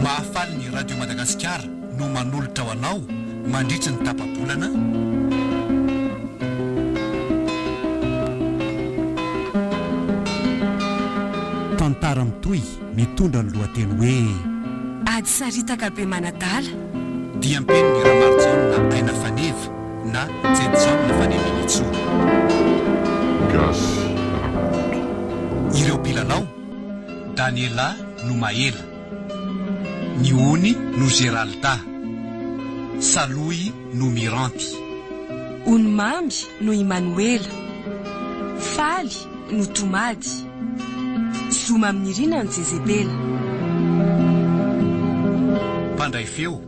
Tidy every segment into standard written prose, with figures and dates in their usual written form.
Mahafaly ny Radio Madagasikara no manolotra ho anao mandritry ny tapa-bolana. Tantara mitohy mitondra ny lohateny hoe. Ady saritaka be manadala. Diam-penin'i Ramarijaona Aina Faneva na Jedijaona Faneminitsoa. Gasy Rakoto. Ireo mpilalao, Daniela no Mahela, Ny Ony no Geralda, Salohy no Miranty. Ony Mamy no Imanoela, Faly no Tomady, Zo Maminirina no Jezebela. Mpandray feo.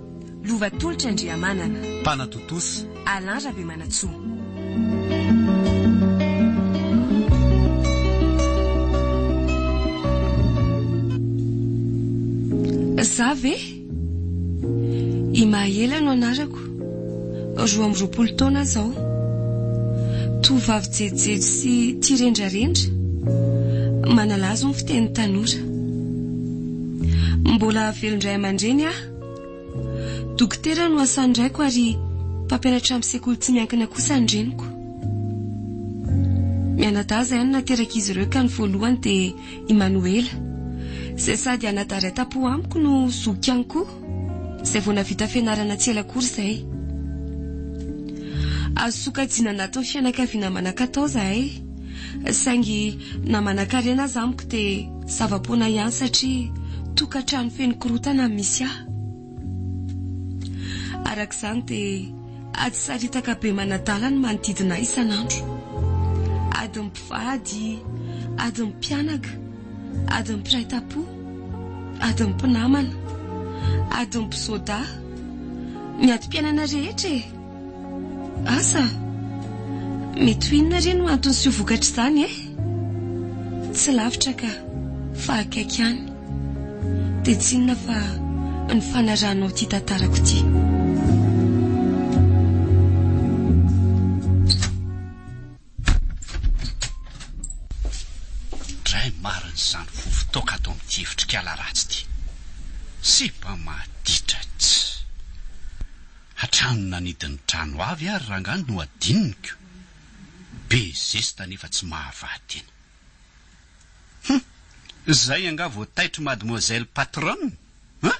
Lova Tolotra Andriamanana. Mpanatontosa. Alain Rabemanantsoa. Za ve? I Mahela no anarako. 22 taona aho izao. Tovovavy jejojejo sy tia rendrarendra. Manalazo ny fiteny tanora. Mbola velon-dray aman-dreny aho. Dokotera no asan'ny raiko ary mpampianatra amin'ny sekoly tsy miankina kosa ny reniko. Mianadahy izahay no naterak'izy ireo ka ny voalohany dia i Manoela, izay sady anadahy iray tam-po amiko no zoky ihany koa, izay vao nahavita fianarana tsy ela akory izay. Azo sokajiana anatin'ny fianakaviana manan-katao izahay, saingy na manan-karena aza amiko dia zava-poana ihany satria tokantrano feno korontana no misy ahy. Araka izany dia ady saritaka be manadala ny manodidina ahy isan'andro. Adin'ny mpivady, adin'ny mpianaka, adin'ny mpiray tampo, adin'ny mpinamana, adin'ny mpisoda, ny adim-piainana rehetra e! Asa? Mety ho inona re no antony sy ho vokatr'izany e? Tsy lavitra ka, fa akaiky ihany. Dia tsy inona fa ny fanarahanao ity tantarako ity. Dray marina izany vovo-toaka ato amin'ity efitr'ikala ratsy ity. Sipa maditra tsy. Hatrany nanidin'ny trano avy ary rangahy no adinoko. Be zesta nefa tsy mahavaha tena. Hum! Zay angaha vao taitry mademoiselle patronne? Hein?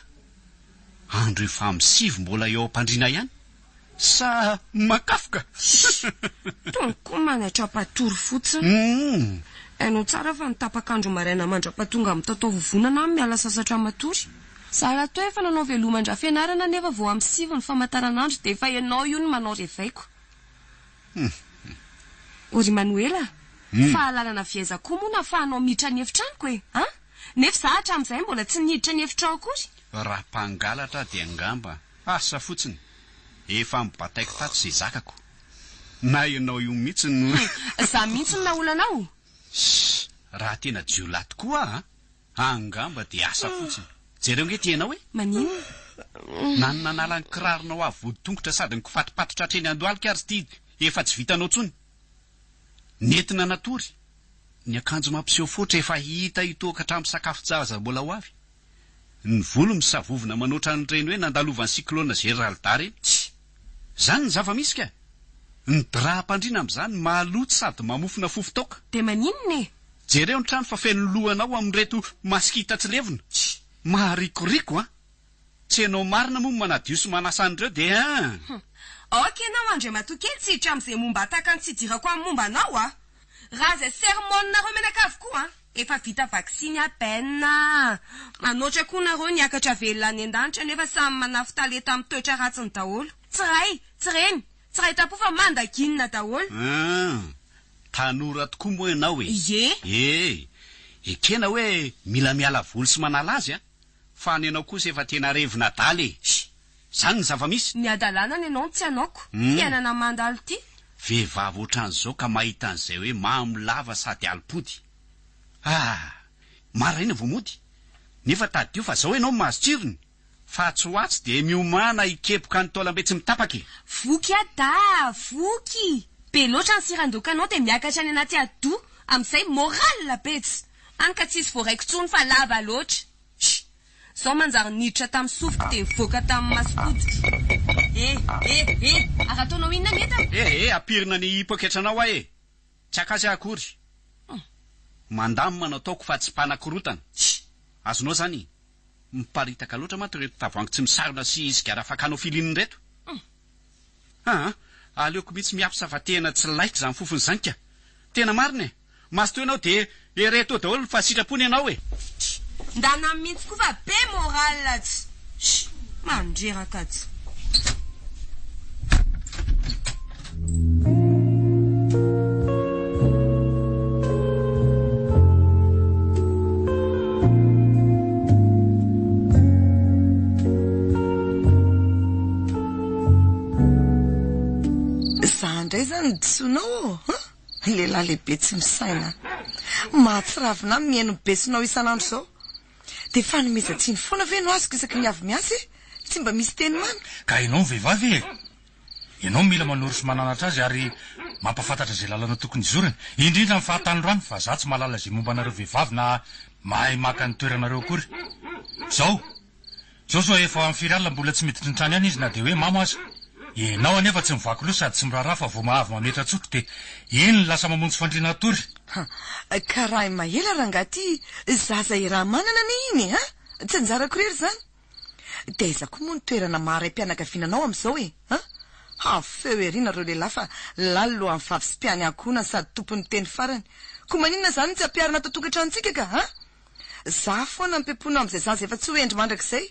Andro efa amin'ny sivy mbola eo am-pandriana ihany? Sa makafoka? Tony koa manatra mpatory fotsiny. Hum! Hainao tsara fa ny tapak'andro maraina mandra-pahatonga amin'ny tatao vovonana aho miala sasatra matory. Za rahateo efa nanao veloma an-drafianarana nefa vao amin'ny sivy ny famataranandro dia efa ianao io no manao reveiko. O ry Manoela a! Fahalalana avy aiza koa moa no ahafahanao miditra ny efitranoko e? An? Nefa za hatramin'izay mbola tsy niditra ny efitrao akory. Raha mpangalatra aho dia angamba asa fotsiny, efa nobataiko tato izay zakako. Na ianao io mihitsy no. Za mihitsy no naolanao? Ssss! Raha tena jiolahy tokoa aho an! Angamba dia asa fotsiny. Jereo nge ity ianao e! Maninona? Na ny nanala ny kiraronao avy voditongotra sady nikofatopatotra hatreny andohalika ary ity efa tsy vitanao intsony. Nentina natory. Ny akanjo mampiseho foatra efa hita hitohaka hatramin'ny sakafon-jaza mbola ho avy. Ny volo misavovona manoatra an'ireny hoe nandalovan'ny cyclone Geralda ireny. Tsia! Izany ny zava-misy ka! Ny drap-andriana amin'izany maloto sady mamofona fofon-taoka. Dia maninona e? Jereo ny trano fa feno lohanao amin'ireto masikita tsy levona. Maharikoriko an! Tsy ianao marina moa no manadio sy manasa an'ireo dia hein! Hum. Ok ianao Andriamatoa kely tsy hiditra amin'izay momba tahaka ny tsy hidirako amin'ny momba anao a! Raha izay sermon-nareo mianakavy koa an! Efa vita vaksiny à peine a! Manoatra koa nareo niakatra velona any an-danitra nefa samy manafy talenta amin'ny toetra ratsiny daholo. Tsy ray, tsy reny, tsy ray tampo fa mandaginina daholo. Hum. Tanora tokoa moa ianao e! Ie. E! Ekena hoe mila miala voly sy manala azy an! Fa ny anao kosa efa tena revin'adala e! Izany ny zava-misy! Ny hadalana ny anao no tsy anaoko. Fiainana mandalo ity. Vehivavy ohatran'izao ka mahita an'izay hoe mamo lava sady alim-pody. Ah! Maraina vao mody. Nefa tadidio fa zao ianao no mahazo tsirony. Fa atsy ho atsy dia miomàna hikepoka ny taolam-be tsy mitapaka e! Voky aho da! Voky! Be loatra ny siran-dokanao dia miakatra any anaty atidoha amin'izay moral be tsy! Any ka tsisy voaraiko intsony fa lava loatra! Tch! Zao manjary niditra tamin'ny sofiko dia nivoaka tamin'ny masokoditro. Eh! Eh! Eh! Ary ataonao inona ny entana? Eh! Eh! Ampirina ny poketranao aho e! Tsy haka azy aho akory. Mandamina no ataoko fa tsy mpanakorotana. Azonao izany? Miparitaka loatra manko ireto tavoahangy tsy misarona sy sigara fakanao filin ireto. Aa! Aleoko mihitsy miapsa fa tena tsy laitra izany fofona izany ka! Tena marina e! Mazotoa ianao dia ereto daholo fa sitrapony ianao e! Tch! Ndana mihitsy koa fa be moral tch! Mandreraka tch! Za ndray zany disoinao ô an! Lehilahy lehibe tsy misaina. Mahatsiravina ahy mihaino ny besonao isan'andro izao. Dia fanomezan-tsiny foana ve no azoko isaky ny avy miasa e? Tsy mba misy teny mamy. Ka ianao no vehivavy e! Ianao no mila manoro sy mananatra azy ary mampahafantatra izay lalana tokony hizorany, indrindra ny fahatanorany fa za tsy mahalala izay momba anareo vehivavy na mahay maka ny toeranareo akory. Zao! Zao zao efa amin'ny firy alina mbola tsy miditry ny trano ihany izy na dia hoe mamo aza. Ianao anefa tsy mivaky loha sady tsy miraharaha fa vao mahavy mametra-tsotro dia iny lasa mamonjy fandriana hatory. Ha! Ka raha i Mahela rangahy ty zaza iaraha-manana anie iny e! Ha! Tsy anjarako irery izany. Dia aiza koa moa ny toerana maha raim-pianakaviana anao amin'izao e! Ha! Avo feo ery nareo lehilahy fa lany lohan'ny vavy sy mpiany ankohonana sady tompon'ny teny farany. Koa maninona izany no tsy ampiharina ato an-tokantranontsika ka! Ha! Za foana mipepona amin'izay zaza efa tsy ho hendry mandrakizay.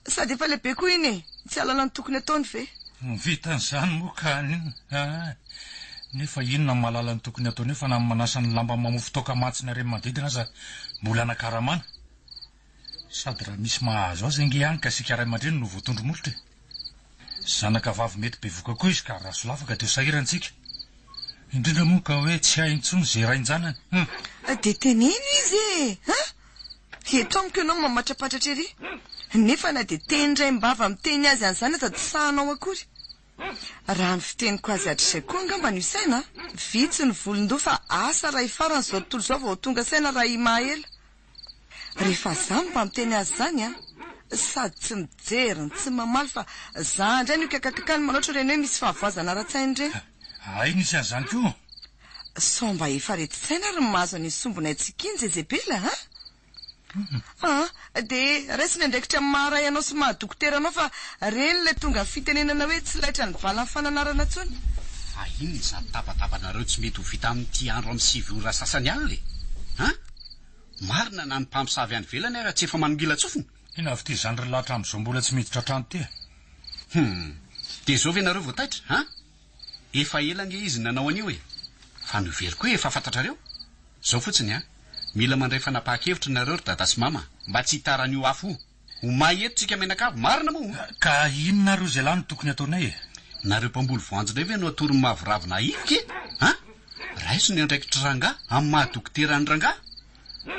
Sady efa lehibe koa iny e! Tsy hahalala ny tokony ataony ve? Ny vitan'izany moa ka an'inona aa! Nefa inona no mahalala ny tokony ataony eo fa na ny manasa ny lamba mamofy toaka mantsina ireny manodidina aza mbola anakaramana. Sady raha misy mahazo azy ange any ka isika ray aman-dreny no voatondro molotra e! Zanaka vavy mety bevoka koa izy ka raha solafaka dia ho sahirana isika. Indrindra moa ka hoe tsy hay intsony izay rain-janany. Hum. Dia teneno izy e! An! Eto amiko ianao mamatrapatratra ery. Nefa na dia teny raim-bava miteny azy an'izany aza tsy sahinao akory. Raha ny fiteniko azy hatrizay koa angamba no isaina an! Vitsy ny volon-doha fa asa raha hifarana izao tontolo izao vao ho tonga saina raha himaha ela. Rehefa za mba miteny azy zany an, sady tsy mijery no tsy mamaly fa za ndray no ikakakakany manoatra ireny hoe misy fahavoazana ara-tsaina ireny. Hay nisy an'izany koa. Sao mba efa aretin-tsaina ary ny mahazo an'iny sombinaintsika iny Zezebela a? Aa dia raiso ny andraikitra amin'ny maha ray anao sy maha dokotera anao fa reny ilay tonga fitenenana hoe tsy laitra ny valan'ny fananarana intsony. Fa inona izany tabatabanareo tsy mety ho vita amin'ity andro amin'ny 9 ora sasany alina e? An? Marina na ny mpamosavy any ivelany ara tsy efa manongilan-tsofina? Inona avy ity zandry lahy hatramin'izao mbola tsy miditra an-trano ity e? Hum! Dia izao ve nareo vao taitra an? Efa ela ange izy nanao an'io e! Fa noheveriko hoe efa fantatrareo? Izao fotsiny an! Mila mandray fanapahan-kevitra nareo ry dada sy mama mba tsy hitaran'io afo io. Ho may eto tsika mianakavy, marina moa? Ka inona ary hoy zalahy no tokony ataonay e? Nareo mpamboly voanjo indray ve no atoron'ny mavo ravina ahifika e? An? Raiso ny andraikitr'i rangahy amin'ny maha dokotera an'i rangahy.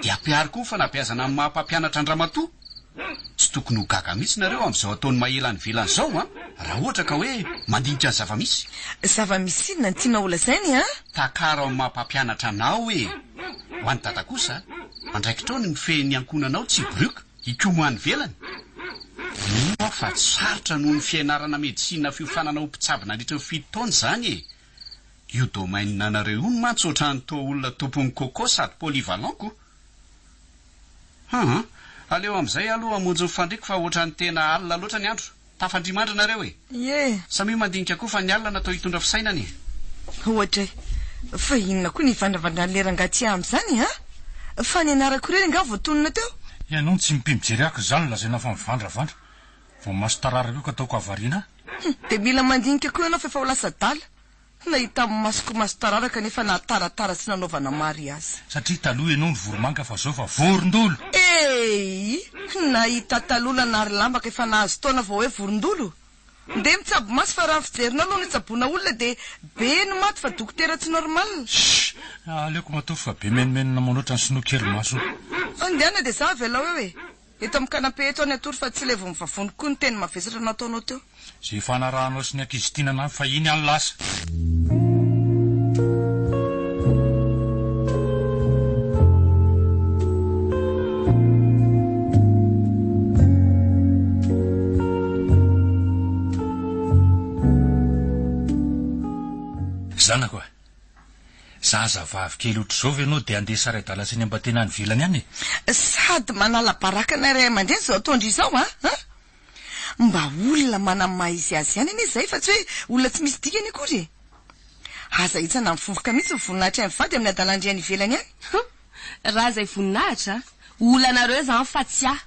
Dia ampiharo koa ny fanabeazana amin'ny maha mpampianatra an-dramatoa. Tsy tokony ho gaga mihitsy nareo amin'izao ataon'i Mahela any ivelany izao an! Raha ohatra ka hoe mandinika ny zava-misy. Zava-misy inona no tianao holazaina e an? Takaro amin'ny maha mpampianatra anao e! Ho an'i Dada kosa, andraikitrao ny mifehy ny ankohonanao tsy hibirioka, hikomy ho any ivelany. Mino aho fa tsy sarotra noho ny fianarana medisina fiofanana ho mpitsabo nandritra ny fito taona izany e! Io domaine anareo io mantsy ohatran'ny toa olona tompon'ny coco sady polyvalent ko! Hum! Aleo amin'izay aloha hamonjy ny fandriako fa ohatran'ny tena alina loatra ny andro. Tafandria-mandry nareo e! Ie! Samia mandinika koa fa ny alina natao hitondra fisainana e! Oadray! Fa inona koa ny ivandravandran'ilay rangahy tsy amin'izany an? Fa ny anarako irery angaha voatonona teo? Ianao no tsy mipy mijery ahy ka izaho no lazaina fa mivandravandra. Vao maso tararaka io ka ataoko hahavariana ahy. Hum, dia mila mandinika koa ianao fa efa ho lasa adala. Nahita amin'ny masoko maso tararaka nefa nahataratara sy nanaovana mariazy. Satria taloha ianao no voromanga fa zao fa vorondolo! Eii! Nahita taloha nanary lamba ka efa nahazo taona vao hoe vorondolo? Ndeha mitsabo maso fa raha ny fijerinao aloha no itsaboana olona dia be ny maty fa dokotera tsy normal. Shh! Aleoko matory fa be menomenona manoatra ny sinoa kely maso. Andehana dia za avelao eo e! Eto amin'ny canapé eto aho ny hatory fa tsy levon'ny vavoniko koa ny teny mavesatra nataonao teo. Izay efa narahanao sy ny ankizy tiana anà fahiny any lasa. Zanako a! Zaza vavy kely ohatr'izao ve ianao dia handeha sarai-dala sy any Ambatena any ivelany any e? Sady manala baraka anay ray aman-dreny izao ataon-dry izao a! An! Mba olona manana maha izy azy ihany anie izahay fa tsy hoe olona tsy misy dikany akory e! Aza hitsana mivovoka mihitsy ny voninahitray mivady amin'ny hadalan-dry any ivelany any. Hum! Raha izay voninahitra, olanareo izany fa tsy ahy.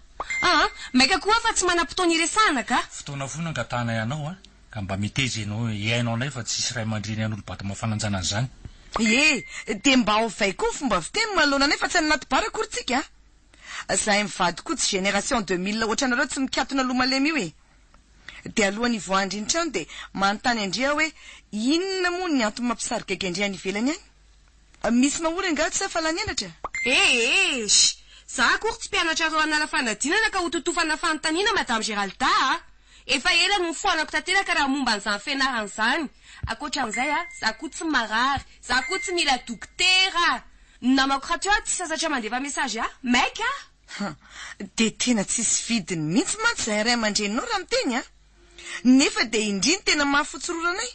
Aa! Maika koa aho fa tsy manam-potoana hiresahana ka! Fotoana foana angatahanay anao a! Ka mba meteza ianao hihaino anay fa tsisy ray aman-dreny hanolo-bady mahafananjana an'izany. Ie, dia mba ovay koa ny fomba fiteny manoloana anay fa tsy any anaty bar akory tsika a! Zahay mivady koa tsy génération 2000 ohatranareo tsy mikatona loha malemy io e! Dia alohan'ny hivoahan-dry ny trano dia manontany an-dry aho hoe inona moa ny antony mampisarigaigy an-dry any ivelany any? Misy mahory angaha tsy fa lany henatra? Eh eh! Za akory tsy mpianatrareo hanala fanadinana ka ho totofana fanontaniana Madame Geralda a! Efa ela no nifoanako tanteraka raha momba an'izany fianarana izany. Ankoatran'izay a, za koa tsy marary, za koa tsy mila dokotera! Ny namako rahateo aho tsy sasatra mandefa message ahy, maika aho! Ha! Dia tena tsisy vidiny mihitsy mantsy izahay ray aman-dreninao raha miteny a! Nefa dia indry no tena mahafotsy rora anay!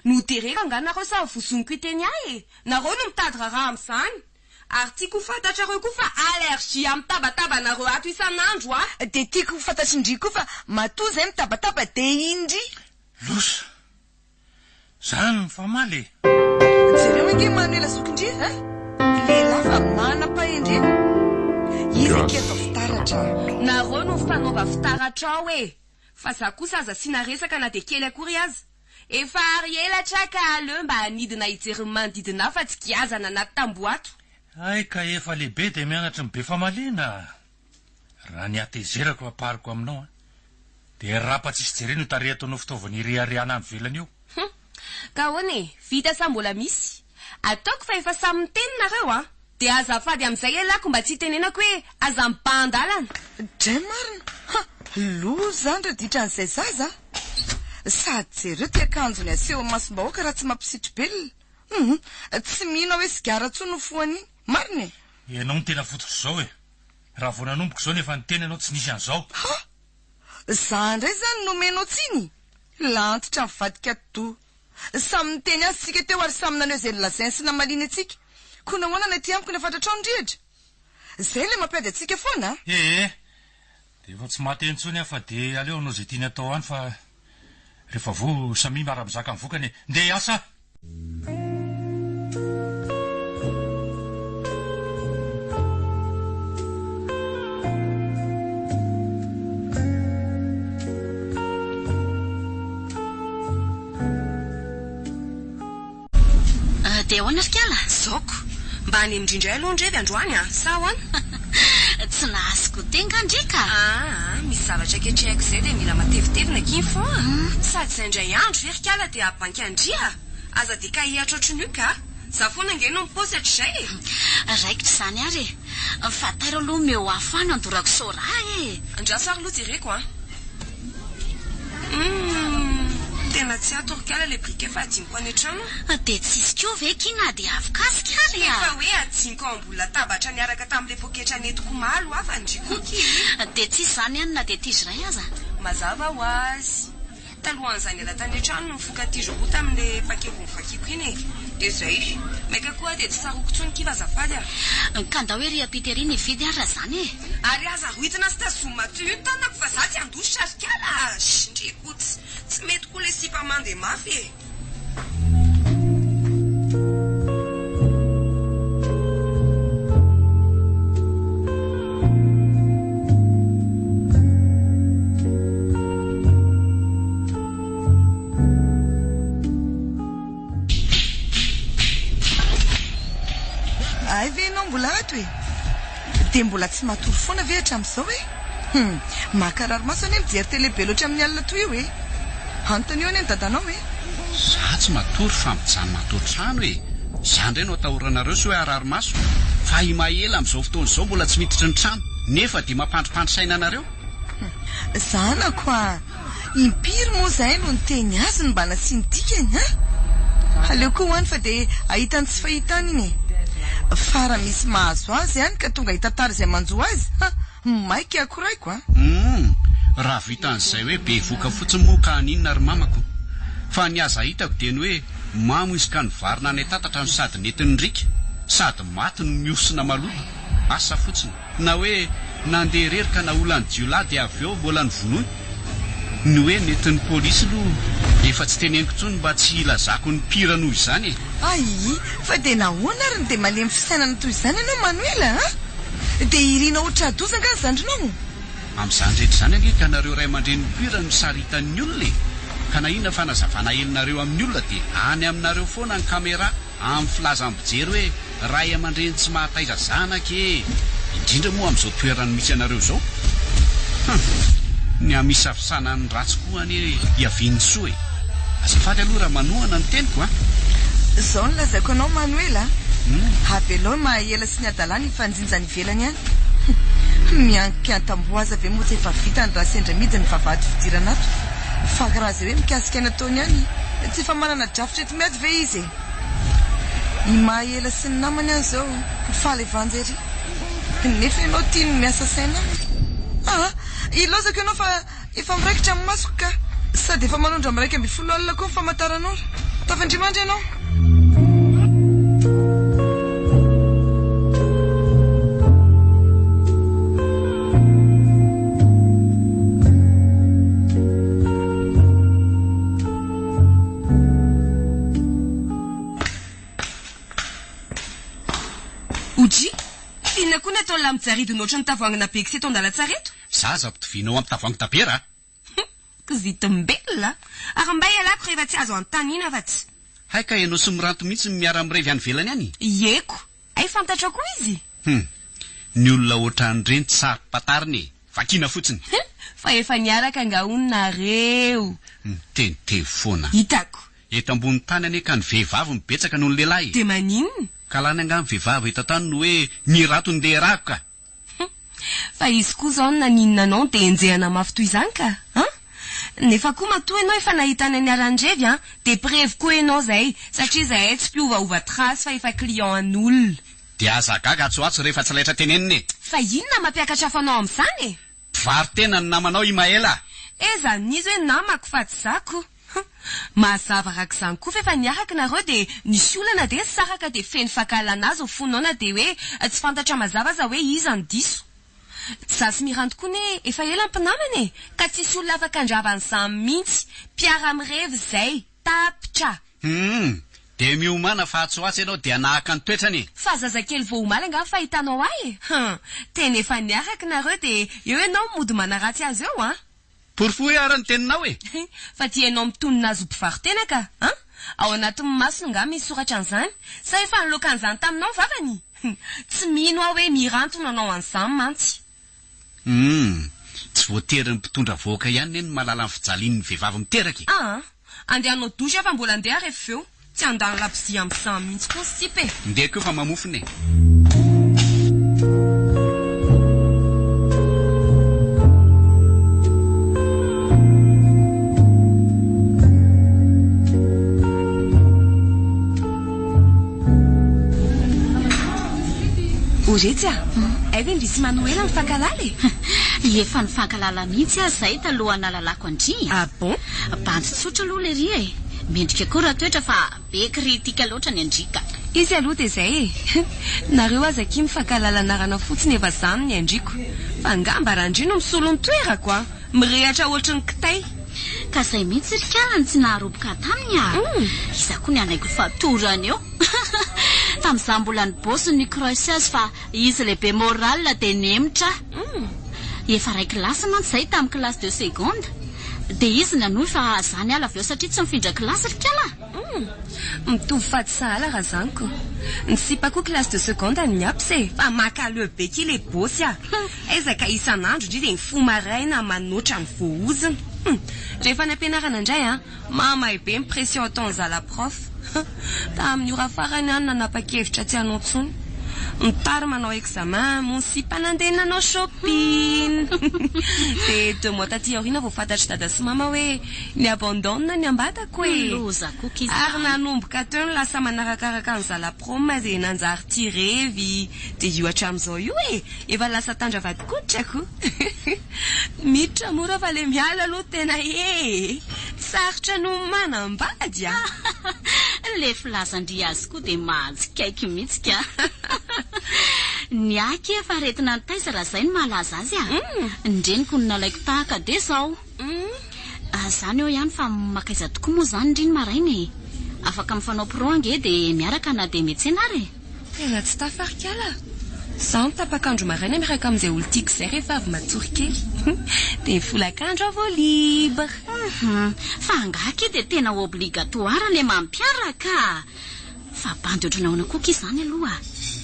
Notereko angaha nareo sa vozoniko hiteny ahy e! Nareo no mitady raharaha amin'izany! Ary tiako ho fantatrareo koa fa allergie amin'ny tabatabanareo ato isan'andro aho! Dia tiako ho fantatry ndry koa fa matoa izay mitabataba dia indry! Loza! Zany mifamaly e! Jereo ange Manuela zokindry a! Lehilahy fa manam-pahendrena! Izy akia atao fitaratra a! Nareo no fanaova fitaratra ao e! Fa za kosa aza asiana resaka na dia kely akory aza. Efa ary elatra ka aleo mba hanidina hijery ny manodidina ahy fa tsy giazana anaty tamboho ato. Hay ka efa lehibe dia mianatry ny be famaliana. Raha ny hatezerako ampariko aminao an. Dia rapa tsisy jerena io tarehy ataonao fitaovana ireharehana any ivelany io. Hum. Ka ahoana e? Vita sa mbola misy? Ataoko fa efa samy miteny nareo an! Dia azafady amin'izay ialahy ko mba tsy hitenenako hoe aza mibahan-dalana. Dray marina! Ha! Loza zany ra ditran'izay zaza a! Sady jereo ty akanjony aseho amasom-bahoaka raha tsy mampisitri-belona. Hum! Tsy mino aho hoe sigara tsony no fohany iny. Marina e! Ianao no tena fototr'izao e! Raha vao nanomboka izao nefa niteny ianao tsy nisy an'izao. Ha! Za ndray zany no omenao tsiny? Lahantitra mivadika atidoha. Samy niteny azy tsika teo ary samy naneho izay nolazainy sy namaliany antsika. Koa nahoana ny aty amiko no fantatrao ny rihatra? Zay ilay mampiady antsika foana a! Ee, dia efa tsy mahateny intsony aho fa dia aleo hanao izay tiany atao any fa rehefa voa samia miara-mizaka ny vokany e! Ndeha hiasa aho! Dia ahoana ry kala? Zok. Mba any amin-dry indray aloha ndry avy androany an! Sa ahoana? Tsy nahazo goûter nga ndry ka? Aa, misy zavatra ketrehiko izay dia mila matevitevina akia ny fon a! Sady izay indray andro ve ry kala dia habanky an-dry a! Aza dia kahihatra ohatran'io ka! Za foana ange no mipaosy hatrizay e! Raikitra izany ary e! Fa tairo aloha omeo afo any handorako sôra e! Andraso ary aloha jereko an! Humm! Tena tsy ato ry kala le briquet fa adinoko any an-trano an! Dia tsisy koa ve ki na dia afokasika ary a! Efa hoe adinoko ao ambony latabatra niaraka tamin'le poketra nentiko omaly hoa fa ndry koa ki e! Dia tsisy izany any na dia tige iray aza? Mazava ho azy! Talohan'izaho niala tany an-trano no nifoka tige roa tamin'ilay paquet vao novakiako iny e! Dia izay. Maika koa aho dia tsy tsaroako intsony kivy azafady a! Ka ndao ery ampita ery ny hividy ary raha izany e! Ary aza rohitina sy tazomina toy io ny tanako fa za tsy handositra ry kala a! Ndry koa tsy tsy mety koa ilay sipa mandeha mafy e! Hay ve ianao mbola ato e? Dia mbola tsy matory foana ve hatramin'izao e? Hum, mankarary maso anie mijery télé be loatra amin'ny alina toy io e! Anontanio anie ny dadanao e! Za tsy matory fa mijanona ato an-trano e! Za ndray no atahoranareo sao hoe harary maso? Fa i Maela amin'izao fotoana izao mbola tsy miditra ny trano nefa dia mampandripandry saina anareo? Zanako a! Impiry moa izahay no niteny azy no mba nasiany dikany a! Aleo koa ho any fa dia ahitany tsy fahitany iny e! Fa raha misy mahazo azy any ka tonga hitantara izay manjo azy, ha! Maika akoraiko a! Humm! Raha vitan'izay hoe bevoka fotsiny moa ka haninona ry mamako? Fa ny aza hitako dia ny hoe. Mamo izy ka nivarina any an-tatatra no sady nentin'ny riaka, sady maty no mihosina maloto. Asa fotsiny. Na hoe nandeha irery ka naolan'ny jiolahy dia avy eo mbola novonoina. Ny hoe nentin'ny polisy aloha efa tsy teneniko intsony mba tsy hilazako ny pire noho izany e! Ay! Fa dia nahoana ary no dia malemy fisainana toy izany ianao Manoela a? Dia irinao ho tra-doza angaha ny zandrinao? Amin'izany rehetra izany ange ka nareo ray aman-dreny pire no saritan'ny olona e! Ka na inona fanazavana aelinareo amin'ny olona dia any aminareo foana ny camera amin'ny filazam-pijery hoe ray aman-dreny tsy mahataiza zanaka e! Indrindra moa amin'izao toerana misy anareo izao. Hum! Ny hamisavsana ny ratsy koa anie hiavian'ny soa e! Azafady aloha raha manohana ny teniko a! Izao no lazaiko anao Manoela a! Avelao ny maha ela sy ny hadalana hifanjinja any ivelany any. Hum! Miankin-tamboho aza ve moa tsy efa vitany raha sendra mihidy ny vavahady fidirana ato? Fa raha izay hoe mikasika ny ataony ihany, tsy efa manana drafitra enti-miady ve izy e? I Mahela sy ny namany aza izao faly vanja ery. Nefa ianao tia ny miasa saina aminy. Aa! Ilaozako ianao fa efa miraikitra amin'ny masoko ka. Sady efa manondro amin'ny 11 alina koa ny famantaranora. Tafandria-mandry ianao. Oji, Inona koa ny ataon'lah mijaridona ohatran'ny tavoahangina bex eto an-dalantsara eto? Zaza ampitovianao amin'ny tavoahangy tabera a! Hum! Kizitim-belona a! Ary mba ialako rehefa tsy azo anontaniana afa-tsy. Hay ka ianao sy Miranto mihitsy no miara-mirevy any ivelany any? Ieko! Hay fantatrao koa izy? Hum! Ny olona ohatran'ireny tsy saro-pantarina e! Vakiana fotsiny. Hum! Fa efa niaraka angaha hono nareo? Miteniteny foana. Hitako. Eto ambony tany anie ka ny vehivavy no betsaka noho ny lehilahy e! Dia maninona? Ka lany angaha ny vehivavy eto an-tany no hoe mirato ny lehilahy ka! Hum! Fa izy koa izao no naninona anao no dia enjehana mafy toy izany ka! An! Nefa koa matoa ianao efa nahita anay niara-nirevy an! Dia mpirevy koa ianao izay, satria izahay tsy mpiovaova trace fa efa client an'olona. Dia aza gaga atsy ho atsy rehefa tsy laitra tenenina e! Fa inona mampiakatra afo anao amin'izany e? Mpivaro-tena ny namanao i Maela a! Eza n'iza hoe namako fa tsy za ko! Hum! Mazava arak'izany koa f'efa niaraka nareo dia nisy olana dia nisaraka dia feno fankahalana azy ny fonao na dia hoe tsy fantatra mazava aza hoe iza no diso. Tsy za sy Miranto koa ne efa ela mpinamana e! Ka tsisy olona afaka handrava an'izany mihitsy! Mpiara-mirevy izay! Tapitra! Humm! Dia miomàna fa atsy ho atsy ianao dia hanahaka ny toetrany e! Fa zazakely vao omaly angaha ny fahitanao ahy e! Hum! Tena efa niaraka nareo dia eo ianao mody manaratsy azy eo an! Porofoy ara ny teninao e! Fa ty enao mitonona azy ho mpivaro-tena ka! An! Ao anatin'ny masony angaha misy soratra an'izany? Sa efa niloaka an'izany taminao ny vavany? Tsy mino aho hoe Miranto no nanao an'izany mantsy. Humm! Tsy voatery ny mpitondra vohoka ihany ne no mahalala ny fijalian'ny vehivavy miteraka e! Aa! Andeha hanao douche aho fa mbola andeha rehefa avy eo. Tsy handany labozia amin'izany mihitsy koa ny sipa e! Ndeha koa fa mamofona e! O retsy a! Hay ve ndry sy Manoela mifankahalala e? Efa nifankahalala mihitsy aza izahay talohan'ny nahalalako an-dry a! Ah bon? Bandy tsotra aloha lery e! Mendrika koa raha toetra fa be critique loatra ny an-dry ka! Izy aloha dia izay e! Nareo aza akia mifankahalala anarana fotsiny efa zany ny an-driko. Fa angamba Randria no misolo ny toerako an! Mirehatra ohatry ny kitay. Ka zay mihitsy ry kala no tsy naharoboka taminy ah! Iza koa ny hanaiky ho fatorany eo? Tamin'izaho mbola ni-boss ny crush azy fa izy le be morale dia nihemotra aho. Efa iray kilasy mantsy izay tamin'ny classe de seconde. Dia izy nanohy fa za niala avy eo satria tsy nifindra kilasy ry kala. Mitovy fady sahala raha zany ko. Ny sipa koa classe de seconde ny aps e! Fa maka leo be ki le bossy a! Aiza ka isan'andro ndry dia mifoha maraina manoatra ny voahozona. Hum! Rehefa any am-pianarana indray an! Mamay be ny pression ataon'ny zala prof. Tamin'ny ora farany aho no nanapa-kevitra tsy hanao intsony. Nitary manao examen, moa ny sipa nandeha nanao shopping. Dia deux mois taty aoriana vao fantatr'i dada sy mama hoe ni-abandonne ny ambatako e. Loza koa izany. Ary nanomboka teo no lasa manarakaraka ny zala prom dia nanjary tia revy. Dia io hatramin'izao io e! Efa lasa tandra vadin-koditra ko! Miditra mora fa le miala aloha tena ee! Sarotra noho ny manambady a! Le filazan-dry azy koa dia mahatsikaiky mihitsy ka. Ny ahy akia efa aretina nitaiza raha izay no mahalaza azy a. Ny reniko no nalaiko tahaka dia izao. Zany eo ihany fa makaiza tokoa moa izany ndry ny maraina e. Afaka mifanao pro ange dia miaraka na dia miantsena ary e. Tena tsy tafa ry kala a! Izaho ny tapak'andro maraina miaraka amin'izay olon-tiako izay rehefa avy matory kely. Dia ny folakandro aho vao libre. Hum, fa angaha akia dia tena obligatoire le mampiaraka a! Fa bandy ohatran'ny ahoana koa akia izany aloha?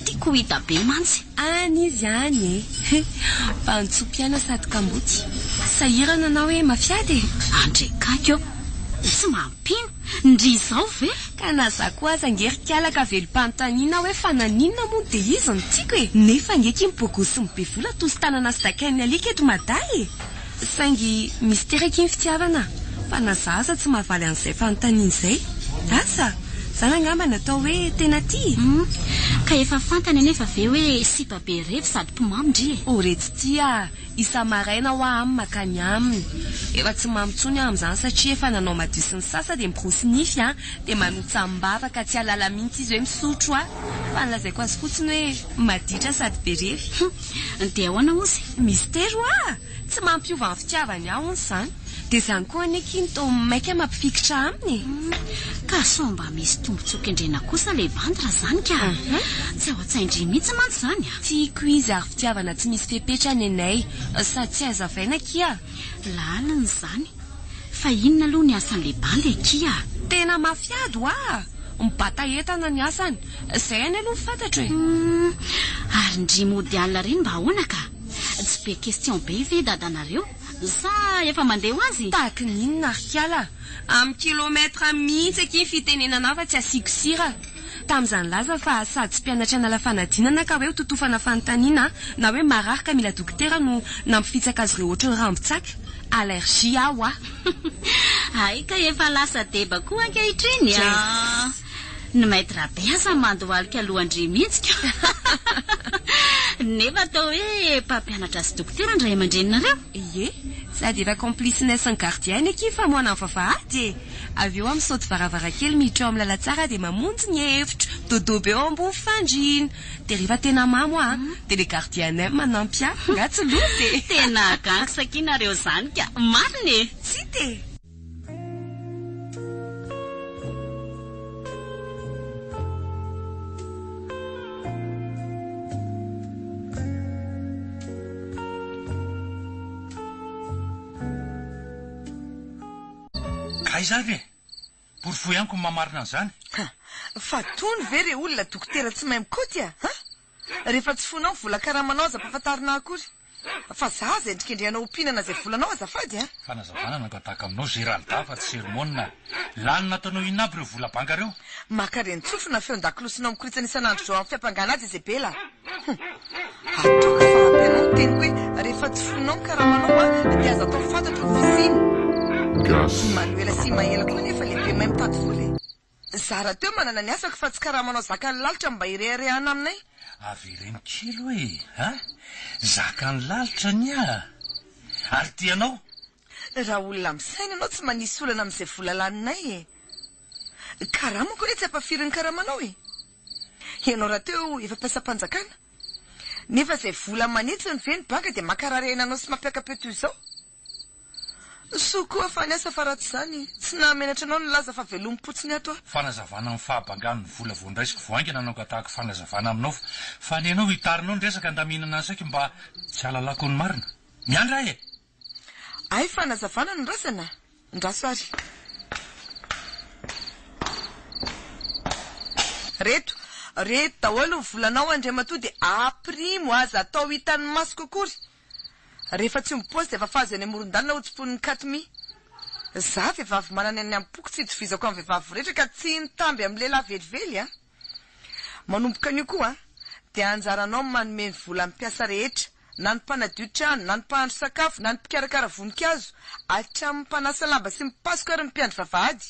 Tiako ho hita be mantsy. Any izy any e! Mpantso-piaina sady kamboty. Sahirana na hoe mafiady e! Andrekaky ô! Tsy mampino! Ndry izao ve? Ka na za koa aza ange ry kala ka velom-panontaniana hoe fa naninona moa dia izy no tiako e! Nefa ange ki ny bogosy sy ny be vola tosi tanana sy dakain'ny alika eto Mada e! Saingy mistery akia ny fitiavana fa na za aza tsy mahavaly an'izay fanontaniana izay. Asa! Zany angamba ny atao hoe tena tia e! Hum! Ka efa fantany anefa ve hoe sipa be revy sady mpimamo ndry e? O re tsy tia a! Isa-maraina hoa aminy makany aminy. Efa tsy mamo intsony aho amin'izany satria efa nanao madio sy nisasa dia miborosy nify an, dia manotsam-bava ka tsy halala mihitsy izy hoe misotro aho. Fa nolazaiko azy fotsiny hoe maditra sady be revy. Hum! Dia ahoana ozy? Mistery hoa! Tsy mampiova ny fitiavany ahy hono izany. Dia izany koa anie akia no toa maika mampifikitra aminy e! Ka sao mba misy tombotsoa kendrena kosa ilay bandy raha izany ka! Tsy ao an-tsain-dry mihitsy mantsy izany a! Tiako izy ary fitiavana tsy misy fepetra nenay sady tsy hazavaina akia! Lalina izany. Fa inona aloha ny asan'ilay bandy akia? Tena mafy ady hoa! Mibata entana ny asany. Izay anie aloha no fantatro e! Humm! Ary ndry mody alina ireny mba ahoana ka? Tsy be question be ve dadanareo? Sa efa mandeha ho azy? Tahaky ny inona ry kiala? Amin'ny kilomètre mihitsy akia ny fitenenana ahy fa tsy asiako sira. Tamin'izaho nilaza fa sady tsy mpianatra hanala fanadinana ka hoe ho totofana fanontaniana na hoe marary ka mila dokotera no nampifitsaka azy ireo ohatry ny rambon-tsaka. Allergie aho a! Hay ka efa lasa deba koa ankehitriny a! Ny maître be aza mandohalika alohan-dry mihitsy ka! Nefa atao hoe mpampianatra sy dokotera ny ray aman-dreninareo? Ie, sady efa complice-nay sy ny gardien-ny akia famohana ny vavahady e! Avy eo aho misaoty varavarankely miditra ao amin'ny lalantsara dia mamonjy ny efitro, dodobe eo ambony fandriana. Dia rehefa tena mamo aho dia le gardien-nay manampy ahy, nga tsy loza e! Tena gangs akia nareo zany ka! Marina e! Tsy hita e! Ka aiza ary e? Porofoy amiko ny maha-marina an'izany. Ha! Fa tony ve re olona dokotera tsy mahay mikaoty a! Ha! Rehefa tsy fonao ny vola karamanao aza ampafantarina ahy akory. Fa za aza endrikendrehana ho mpihinana izay volanao azafady a! Fanazavana no angatahako aminao Geralda fa tsy sermona. Lany nataonao inona aby ireo vola banga ireo? Maka renin-tsofina feon-dakolosinao mikoritsana isan'andro izao amin'ny fiampangana azy Izebela a! Hum! Ataoko fa ampy anao ny teniko hoe rehefa tsy fonao ny karamanao a dia aza atao fantatro ny fisiany. Gasy I Manuela sy i Maela koa anefa lehibe mahay mitady vola e! Za rahateo manana ny asako fa tsy karamanao zakan'ny lalitra no mba ireharehana aminay. Avereno kely hoe a! Zakan'ny lalitra ny ahy? Ary tianao? Raha olona misaina ianao tsy manisy olana amin'izay vola laninay e! Karamako anie tsy ampafirin'ny karamanao e! Ianao rahateo efa mpiasam-panjakana. Nefa izay vola manitsiny ve ny banky dia mankarary aina anao sy mampiaka-peo toy izao? Soa koa fa niasa fa raha tsy izany, tsy nahamenatra anao nilaza fa velomim-potsiny ato aho. Fanazavana amin'ny fahabangan'ny vola voandraisiko vao haingana no angatahako fanazavana aminao fa ny anao hitarinao ny resaka andaminana ny saiko mba tsy hahalalako ny marina. Miandry ahy e! Hay fanazavana no razana? Ndraso ary. Reto, reto daholo ny volanao Andriamatoa dia aprimo aza atao hitan'ny masoko akory. Rehefa tsy omby paosy dia fafazo eny amoron-dalana ho tsimponin'ny katmi. Za vehivavy manana ny am-poko tsy itovizako amin'ny vehivavy rehetra ka tsy nitamby amin'ny lehilahy velively a. Manomboka anio koa dia anjaranao ny manome ny volan'ny mpiasa rehetra na ny mpanadio trano, na ny mpahandro sakafo, na ny mpikarakara voninkazo, hatramin'ny mpanasa lamba sy ny mpasoka ary ny mpiandry vavahady.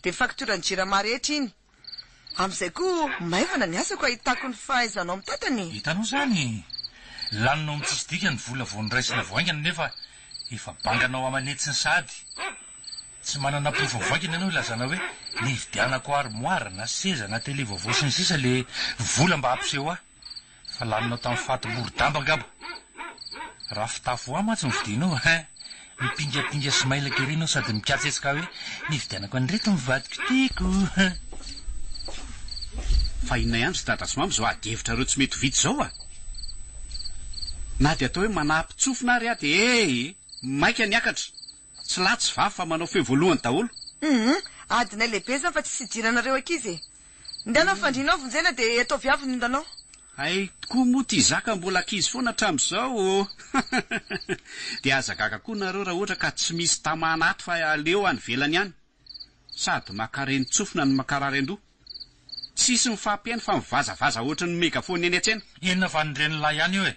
Dia faktioran'ny Jirama rehetra iny. Amin'izay koa maivana ny asako ahitako ny fahaizanao mitantana e! Hitanao izany? Laninao amin'ny tsisy dikany ny vola vao noraisina vao haingana nefa efa banganao aman'hetsiny sahady. Tsy manana porofo mivaingana ianao ilazana hoe nividianako armoire na seza na télé vaovao sy ny sisa le vola mba hampiseho ahy. Fa laninao tamin'ny fatim-borodamba angamba. Raha fitafy ho ahy mantsy no vidianao hein! Mipingapinga sy mailaka ery ianao sady mikatsetska hoe nividianako an'ireto ny vadiko tiako hein! Fa inona ihany ry dada sy mama izao ady hevitrareo tsy mety ho vita izao a! Na dia atao hoe manampin-tsofina ary aho dia ee! Maika niakatra! Tsy lahy tsy vavy fa manao feo voalohany daholo. Humm adinay lehibe izany fa tsisy idiranareo ankizy e! Ndana ny fandrianao vonjena dia ataovy avy ny ondanao. Hay tokoa moa ty zaka mbola ankizy foana hatramin'izao ô! Dia aza gaga koa nareo raha ohatra ka tsy misy tamana ato fa aleo any ivelany any. Sady maka renin-tsofina no mankarary an-doha. Tsisy mifampihaino fa mivazavaza ohatry ny megaphone eny an-tsena. Inona fa ny renilahy ihany io e!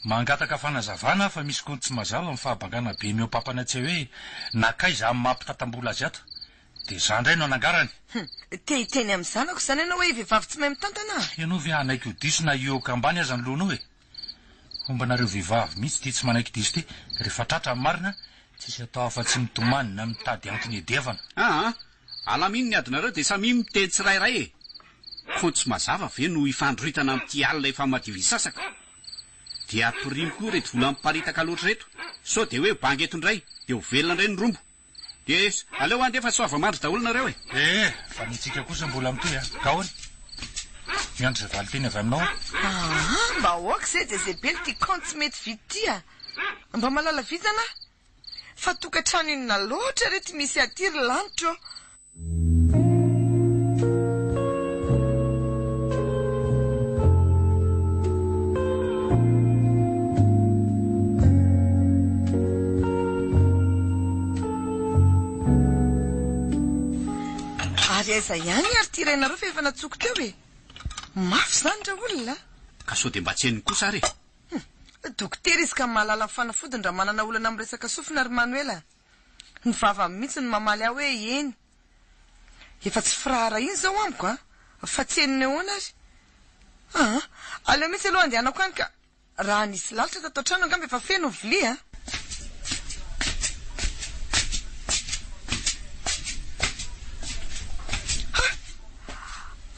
Mangataka fanazavana aho fa misy kaonty tsy mazava ny fahabangana be mihoa-pampana tsy hay hoe nankaiza amin'ny maha mpitatam-bola azy ato. Dia za indray no anangarany. Hum, te hiteny amin'ny zanako izany ianao hoe vehivavy tsy mahay mitantana? Ianao ve hanaiky ho diso na hihoaka ambany aza ny lohanao e? Fombanareo vehivavy mihitsy ity tsy manaiky diso ity, rehefa tratra ny marina, tsisy atao afa-tsy mitomany na mitady antony hiadiavana. Aa, alamino ny adinareo dia samia miteny tsirairay e! Kaonty tsy mazava ve no hifandroritana amin'ity alina efa madio hisasaka? Dia ampirimo koa ireto vola miparitaka loatra ireto, sao dia hoe banga eto indray dia ho velona indray ny rombo. Dia aleo handeha fa soava-mandry daholo nareo e! Eh! Fa ny antsika kosa mbola mitohy a! Kahory! Miandry izay valinteny avy aminao aho. Aa! Mba aoka izay Jezebel ity kaonty tsy mety vita ity a! Mba malala vintana aho! Fa tokantrano inona loatra re ty misy aty ry lanitra ô! Ary aiza ihany ary ity rainareo fa efa natsoko teo e! Mafy izany ra olona a! Ka sao dia mba tsy henony kosa ary e! Hum! Dokotera izy ka mahalala ny fanafodiny raha manana olana amin'ny resaka sofina ry Manoela a! Ny vavany mihitsy no mamaly ahy hoe eny. Efa tsy firaharahiana izao amiko a! Fa tsy henony ahoana ary? Aa! Aleo mihitsy aloha andehanako any ka! Raha nisy lalitra tato an-trano angamba efa feno ny vilia a! Ha!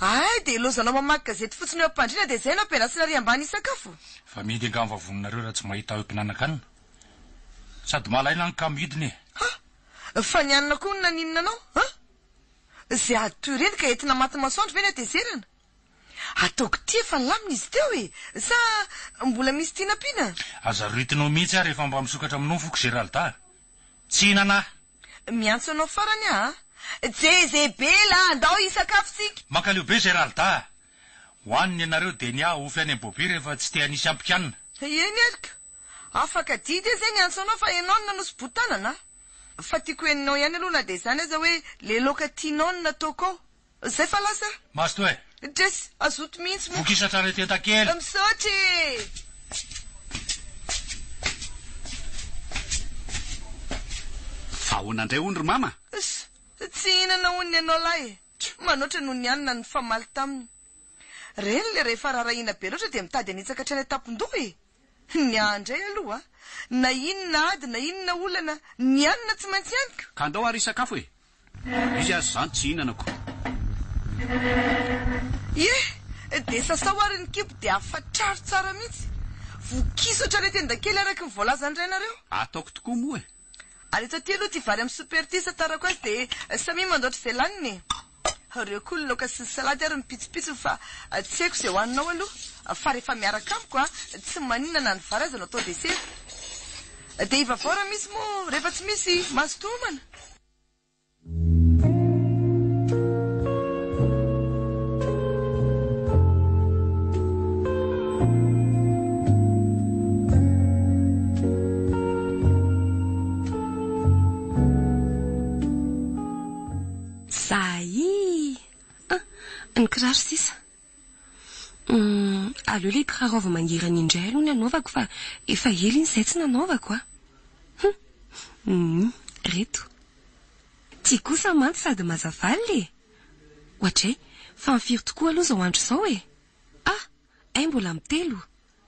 Hay dia ilaozanao mamaky gazety fotsiny eo am-pandriana dia izay no ampiandrasana ary ambany hisakafo? Fa mihidy angamba vavononareo raha tsy mahita ahy eo am-pihinanan-kanina. Sady malaina ny kamo hidina e! Ha! Fa ny hanina koa no naninona anao? Ha! Izay ady toy ireny ka entina maty masoandro ve ny hatezerana? Ataoko ity efa nilamina izy teo e! Sa mbola misy tiana ampiana? Aza rohitinao mihitsy aho rehefa mba misokatra amin'ny nofoko Geralda a! Tsy hihinana aho! Miantso anao farany aho a! Jezebela, andao hisakafo tsika! Mankaleo be Geralda a! Hohaniny ianareo dia ny ahy hofy any am Bobby rehefa tsy te hanisy ampikanina. Eny ary ka! Afaka didy aho izay niantso anao fa ianao no nanosi-botanana a! Fa tiako henonao ihany aloha na dia izany aza hoe le laoka tianao no nataoko ao. Zay fa lasa. Mazotoa e! Dresy, azoto mihitsy moa. Vokisa hatrany an-tendakely. Misaotra e! Fa ahoana indray hono ry mama? Ss, tsy hihinana hono ny anao lahy e! Manoatra noho ny hanina nifamaly taminy. Reny le rehefa rarahina be loatra dia mitady hanitsaka hatrany an-tampon-doha e! Ny ahy indray aloha, na inona ady na inona olana, ny hanina tsy maintsy haniko. Ka andao ary hisakafo e! Izy aza izany tsy hihinana ko. Ie! Dia sasao ary ny kibo dia afatraro tsara mihitsy. Vokiso hatrany an-tendakely araka ny voalazan'ny rainareo. Ataoko tokoa moa e! Ary eto aty aloha ity vary amin'ny souper ity hisantarako azy dia samia mandoatra izay laniny e! Reo koa ny laoka sy ny salady ary ny pitsopitsony fa tsy haiko izay hohaninao aloha fa rehefa miaraka amiko a tsy maninona na ny vary aza no atao desera. Dia ivavao raha misy moa rehefa tsy misy mazotoa homana. Zay! Ah, ny kiraro sisa. Hum, aleo ilay kiraro avy mangirana indray aloha ny hanaovako fa efa ela iny izay tsy nanaovako a. Hum, hum, reto. Ty kosa mantsy sady mazava alina e! Oadray, fa ny firy tokoa aloha izao andro izao e? Ah, hay mbola amin'ny telo.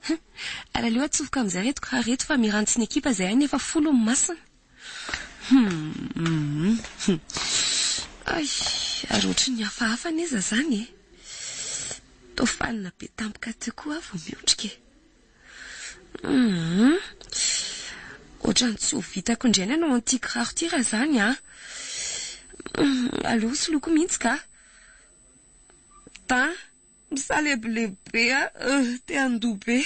Hum, ary aleo atsofoka amin'izay reto kiraro reto fa mirantsy ny ekipa izay any efa folo ny masina. Humm. Ay, ary ohatry ny hafahafa anie za zany e. Toa fanina be tampoka teo koa aho vao miondrika e. Humm. Ohatran'ny tsy ho vitako indray ny hanao an'ity kiraro ity raha izany an. Aleo soloiko mihitsy ka. Tan. Misalebolebo be aho te handoa be.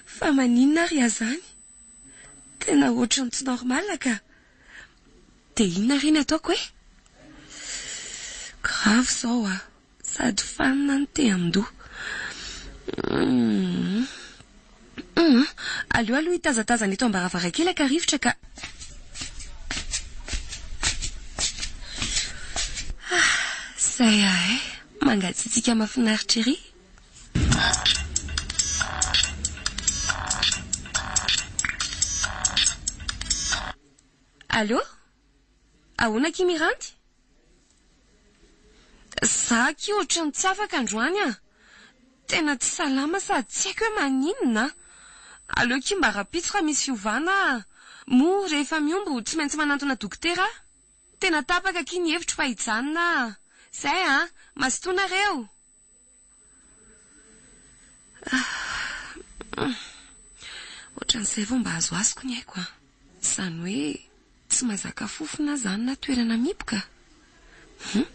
Fa maninona ary aho izany? Tena ohatran'ny tsy normal ka. Dia inona ary ny ataoko e? Grave izao a! Sady fanina no te handoa. Humm. Humm. Aleo aloha hitazatazana eto am-baravarankely haka rivotra ka. Ah, zay ahay. Mangatsiatsiaka mahafinaritra ery. Allô? Ahoana akia Miranty? Za akia ohatran'ny tsy afaka androany ah! Tena tsy salama sady tsy haiko hoe maninona ah! Aleo akia mba rahampitso raha misy fiovana ah! Moa rehefa mihombo tsy maintsy manantona dokotera ah! Tena tapaka akia ny hevitro fa hijanona ah! Zay ah! Mazotoa nareo! Ohatran'izay vao mba azoazoko ny aiko an! Izany hoe tsy mahazaka fofona aho izany na toerana mihiboka? Hum!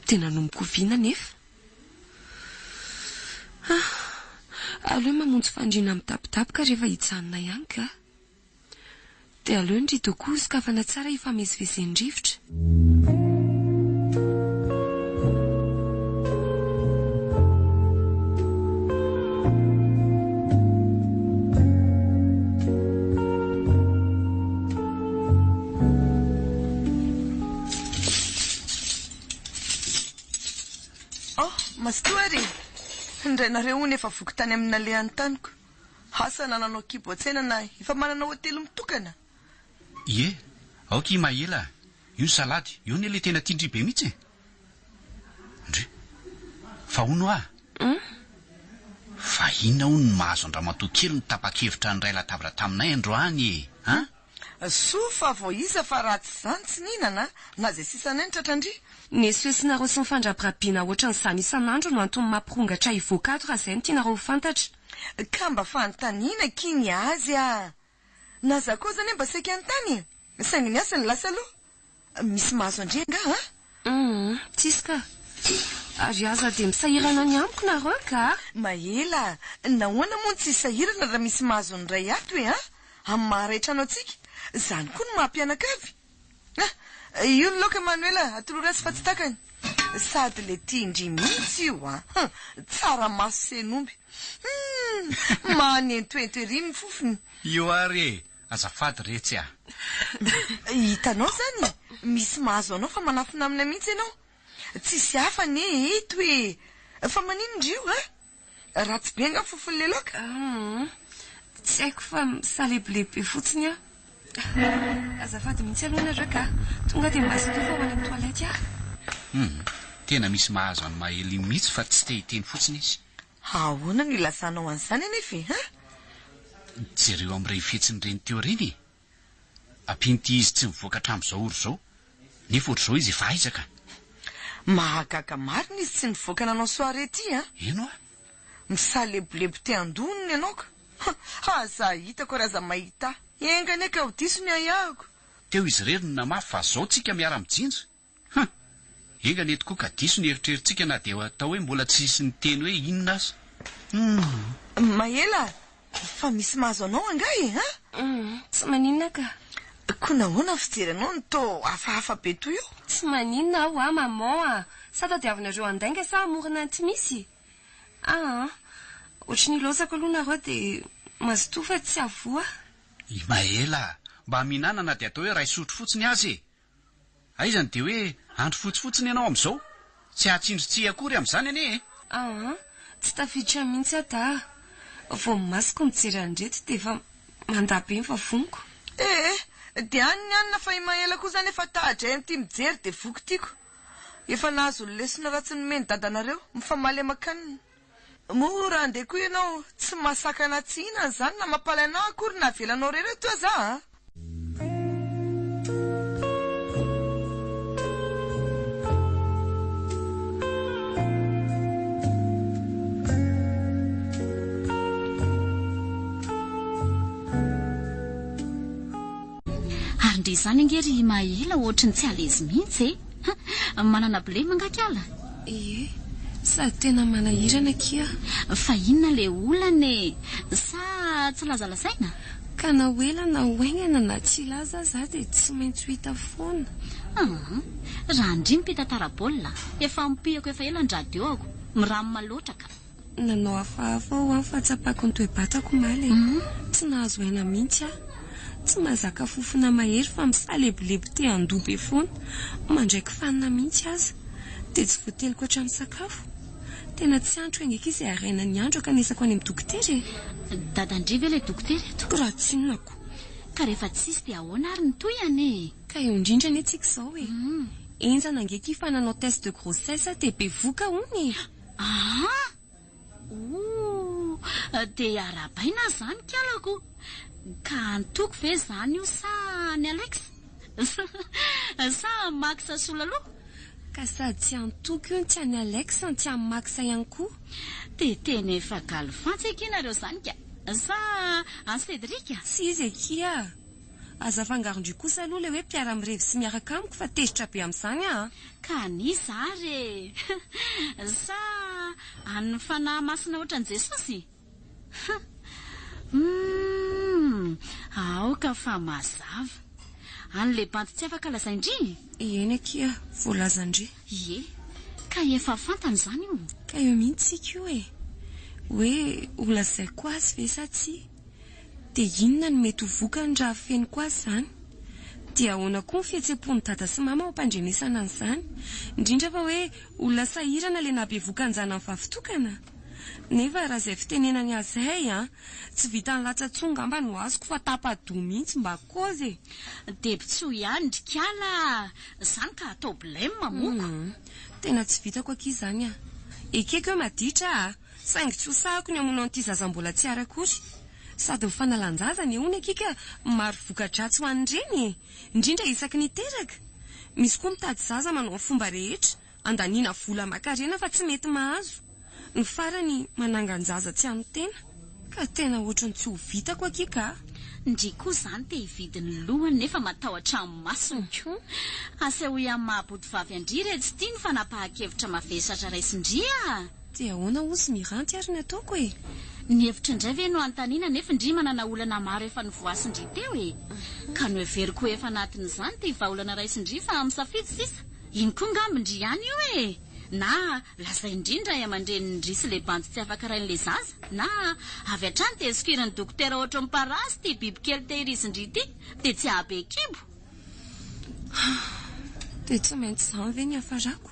Dia nanomboka oviana anefa? Ah! Aleo mamonjy fandriana midabodaboka rehefa hijanona ihany ka! Dia aleo ny rideau koa sokafana tsara hifamezivezen'ny rivotra. Oh, mazotoa ary e! Ny rainareo hono efa voky tany amin'ny nalehany taniko. Asa na nanao kibo an-tsaina na efa manana hotely mitokana? Ie, aoka i Mahela a! Io ny salady, io anie ilay tena tian-dry be mihitsy e! Ndry! Fa hono hoa? Fa inona hono no mahazo an-dramatoa kely no tapa-kevitra niray latabatra taminay androany e? An? Soa fa vao iza fa raha tsy izany tsy nihinana na izay sisanay ny tratran-dry. Ny esoesonareo sy ny fandrabirabiana ohatran'izany isan'andro no antony mampirongatra hivoaka ato raha izay no tianareo ho fantatra. Ka mba fanontaniana akia ny azy ah! Na za koa aza anie mba saika hanontany e! Saingy ny azy no lasa aloha. Misy mahazo an-dry angaha an? Humm, tsisy ka. Ary aza dia misahirana ny amiko nareo ka! Mahela, nahoana moa no tsy hisahirana raha misy mahazo ny iray ato e an? Amin'ny maha iray trano antsika, izany koa no maha mpianakavy. Ah, io ny laoka Manuela, atolory azy fa tsy takany. Sady le tian-dry mihitsy io an! Hum, tsaramaso sy hen'omby. Humm, manentoento ery ny fofony. Io ary e! Azafady retsy a! Hitanao izany e! Misy mahazo anao fa manafina aminy mihitsy ianao. Tsisy hafa anie eto e! Fa maninona ndry io a? Ratsy be angaha fofon'ilay laoka? Humm, tsy haiko fa misalebolebo be fotsiny aho. Azafady mihitsy aloha nareo ka! Tonga dia mazotoa fa ho any amin'ny toilette aho. Humm, tena misy mahazo an'i Maëlie mihitsy fa tsy te hiteny fotsiny izy. Ahoana no ilazanao an'izany anefa e? Hein? Jereo amin'ireny fihetsiny ireny teo ireny e! Ampian'ity izy tsy mivoaka hatramin'izao ora izao, nefa ohatr'izao izy efa aiza ka! Mahagaga marina izy tsy nivoaka nanao soirée ity an! Eny hoa! Misalebolebo te handoa hono ny anao ka! Aza hitako ary aza mahita ahy! Enga anie ka ho diso ny ahiahiko! Teo izy irery no namafy fa zao tsika miara-mijinja! Hum! Enga anie tokoa ka diso ny eritreritsika na dia atao hoe mbola tsisy niteny hoe inona aza. Hum! Mahela, fa misy mahazo anao angaha e? An? Hum! Tsy maninona ka. Koa nahoana ny fijery anao no toa hafahafa be toy io? Tsy maninona aho a, maman a! Sa tadiavinareo handainga sa hamorona ny tsy misy? Aa! Ohatry ny ilaozako aloha nareo dia mazotoa fa tsy havoa. I Mahela a! Mba mihinàna na dia atao hoe iray sotro fotsiny aza e! Aiza no dia hoe andro fotsy fotsiny ianao amin'izao? Tsy hahatsindry tsihy akory amin'izany anie e! Aa, tsy tafiditra mihitsy aho da. Vao ny masoko mijery an'ireto dia efa mandà be ny vavoniko. Ee, dia any ny anona fa i Mahela koa izany efa ta-hadray amin'ity mijery dia voky tiako. Efa nahazo ny lesona ratsy nomen'i dadanareo, mifamaly aman-kanina. Moa raha handeha koa ianao, tsy mahasakana tsy hihinana izany na mampalaina ahy akory na avelanao irery eto aza a! Ary ndry izany ange ry Maela ohatry ny tsy à l'aise mihitsy e! Manana blem angaha kala? Ie, sady tena manahirana akia. Fa inona le olana e? Sa tsy lazalazaina? Ka na ho ela na ho haingana na tsy hilaza aza aho dia tsy maintsy ho hita foana. Aa, raha ndry mpitantara baolina, efa ampihako efa ela ny radio-ako, miramma loatra ka. Nanao hafahafa aho an fahatsapako ny toe-batako omaly e. Tsy nahazo aina mihitsy aho. Tsy mahazaka fofona mahery fa misalebolebo te handoa be foana. Mandraiky fanina mihitsy aza. Dia tsy voateliko hatramin'ny sakafo. Tena tsy andriko ange akia izay haraina ny andro hankanesako any amin'ny dokotera e. Dadan-dry ve ilay dokotera eto? Raha tsy inona ko. Ka rehefa tsisy dia ahoana ary ny tohiny e? Ka eo indrindra anie tsika izao e. Henjana ange akia fa nanao test de grossesse aho dia bevoka hono e. Aa! Ooh! Dia arahabaina izany kalako! Ka antoko ve izany io sa an'i Alex? Sa an'i Max Solalou? Ka sady tsy antoko io no tsy an'i Alex no tsy an'i Max ihany koa. Dia tena efa galifantsy akia nareo izany ka! Sa an'i Cédric? Tsy izy akia! Aza afangaron-dry kosa aloha ilay hoe mpiara-mirevy sy miaraka amiko fa tezitra be amin'izany aho an! Ka an'iza ary e? Sa an'ny Fanahy Masina ohatran'i Jesosy? Humm! Aoka fa mazava. An'ilay bandy tsy afaka lazain-dry? Eny akia, voalazan-dry. Ie, ka efa fantany izany io. Ka eo mihitsy tsika io e! Hoe holazaiko azy ve sa tsia? Dia inona no mety ho vokany raha afeniko azy izany? Dia ahoana koa ny fihetsem-pon'i dada sy mama ao am-pandrenesana an'izany? Indrindra fa hoe olona sahirana ilay nahabevoka an-janany vavitokana? Nefa raha izay fitenenany azy izay an, tsy vitan'ny latsa-tsoa angamba no azoko fa tapa-doha mihitsy mba kôzy e! Dia bitsoy ihany ry kala a! Izany ka atao blem moko! Tena tsy vitako akia izany an! Ekeko hoe maditra a! Saingy tsy ho sahako ny hamono an'ity zaza mbola tsy ary akory. Sady ny fanalan-jaza anie hono akia ka maro voka-dratsy ho an'ny reny e! Indrindra isaky ny hiteraka. Misy koa mitady zaza manao ny fomba rehetra, andaniana vola aman-karena fa tsy mety mahazo. Ny farany manangan-jaza tsy an'ny tena. Ka tena ohatran'ny tsy ho vitako akia ka! Ndry koa zany te hividy ny lohany nefa matahotra amin'ny masony ko. Asehoy amin'ny maha bodovavy an-dry re tsy tia ny fanapahan-kevitra mavesatra raisin-dry a! Dia ahoana hozy Miranty ary ny ataoko e? Ny hevitro indray ve no anontaniana nefa ndry manana olana maro efa novoasin-dry teo e! Ka noheveriko ho efa anatin'izany ity vahaolana raisin-dry fa misafidy sisa. Iny koa ngamb ndry ihany io e! Na lazain-dry ny ray aman-drenin-dry sy le bandy tsy afaka rain'le zaza, na avy hatrany dia sokirin'ny dokotera ohatran'ny parasy ity bibikely tehirizin-dry ity dia tsy hahabe kibo. Dia tsy maintsy izany ve ny hiafarako?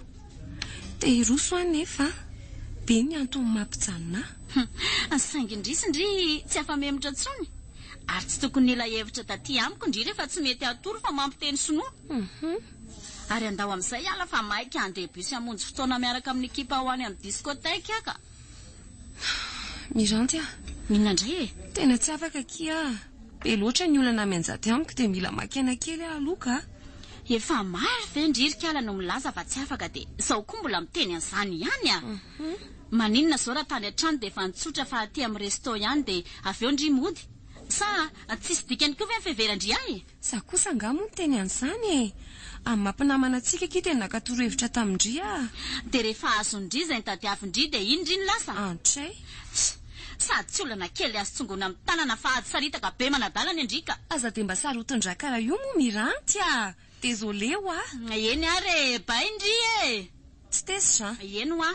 Te hiroso aho nefa be ny antony mampijanona ahy. Saingy indrisy ndry tsy afa-memotra intsony. Ary tsy tokony nila hevitra taty amiko ndry rehefa tsy mety atoro fa mampiteny sinoa. Ary andao amin'izay hiala fa maika handeha bus hamonjy fotoana miaraka amin'ny ekipa ho any amin'ny discothèque aho ka. Miranty a! Inona indray e? Tena tsy afaka akia ah! Be loatra ny olana mianjady amiko dia mila maka aina kely aho aloha ka! Efa maro ve ndry ry kala no milaza fa tsy afaka dia zao koa mbola miteny an'izany ihany a! Maninona zao raha tany an-trano dia efa nitsotra fa aty amin'ny resto ihany dia avy eo ndry mody? Sa tsisy dikany koa ve ny fiheveran-dry ahy e? Za kosa angaha moa niteny an'izany e! Amin'ny maha mpinamana antsika akia dia naka torohevitra tamin-dry aho. Dia rehefa azon-dry izay notadiavin-dry dia iny ry no lasa? Antray. Tsia! Sady tsy olana kely azo tsongoina amin'ny tanana fa ady saritaka be manadala ny an-dry ka! Aza dia mba sarotin-dra karaha io moa Miranty a! Désolé hoa! Eny ary e! Bye ndry e! Tsy tezitra an! Eny hoa!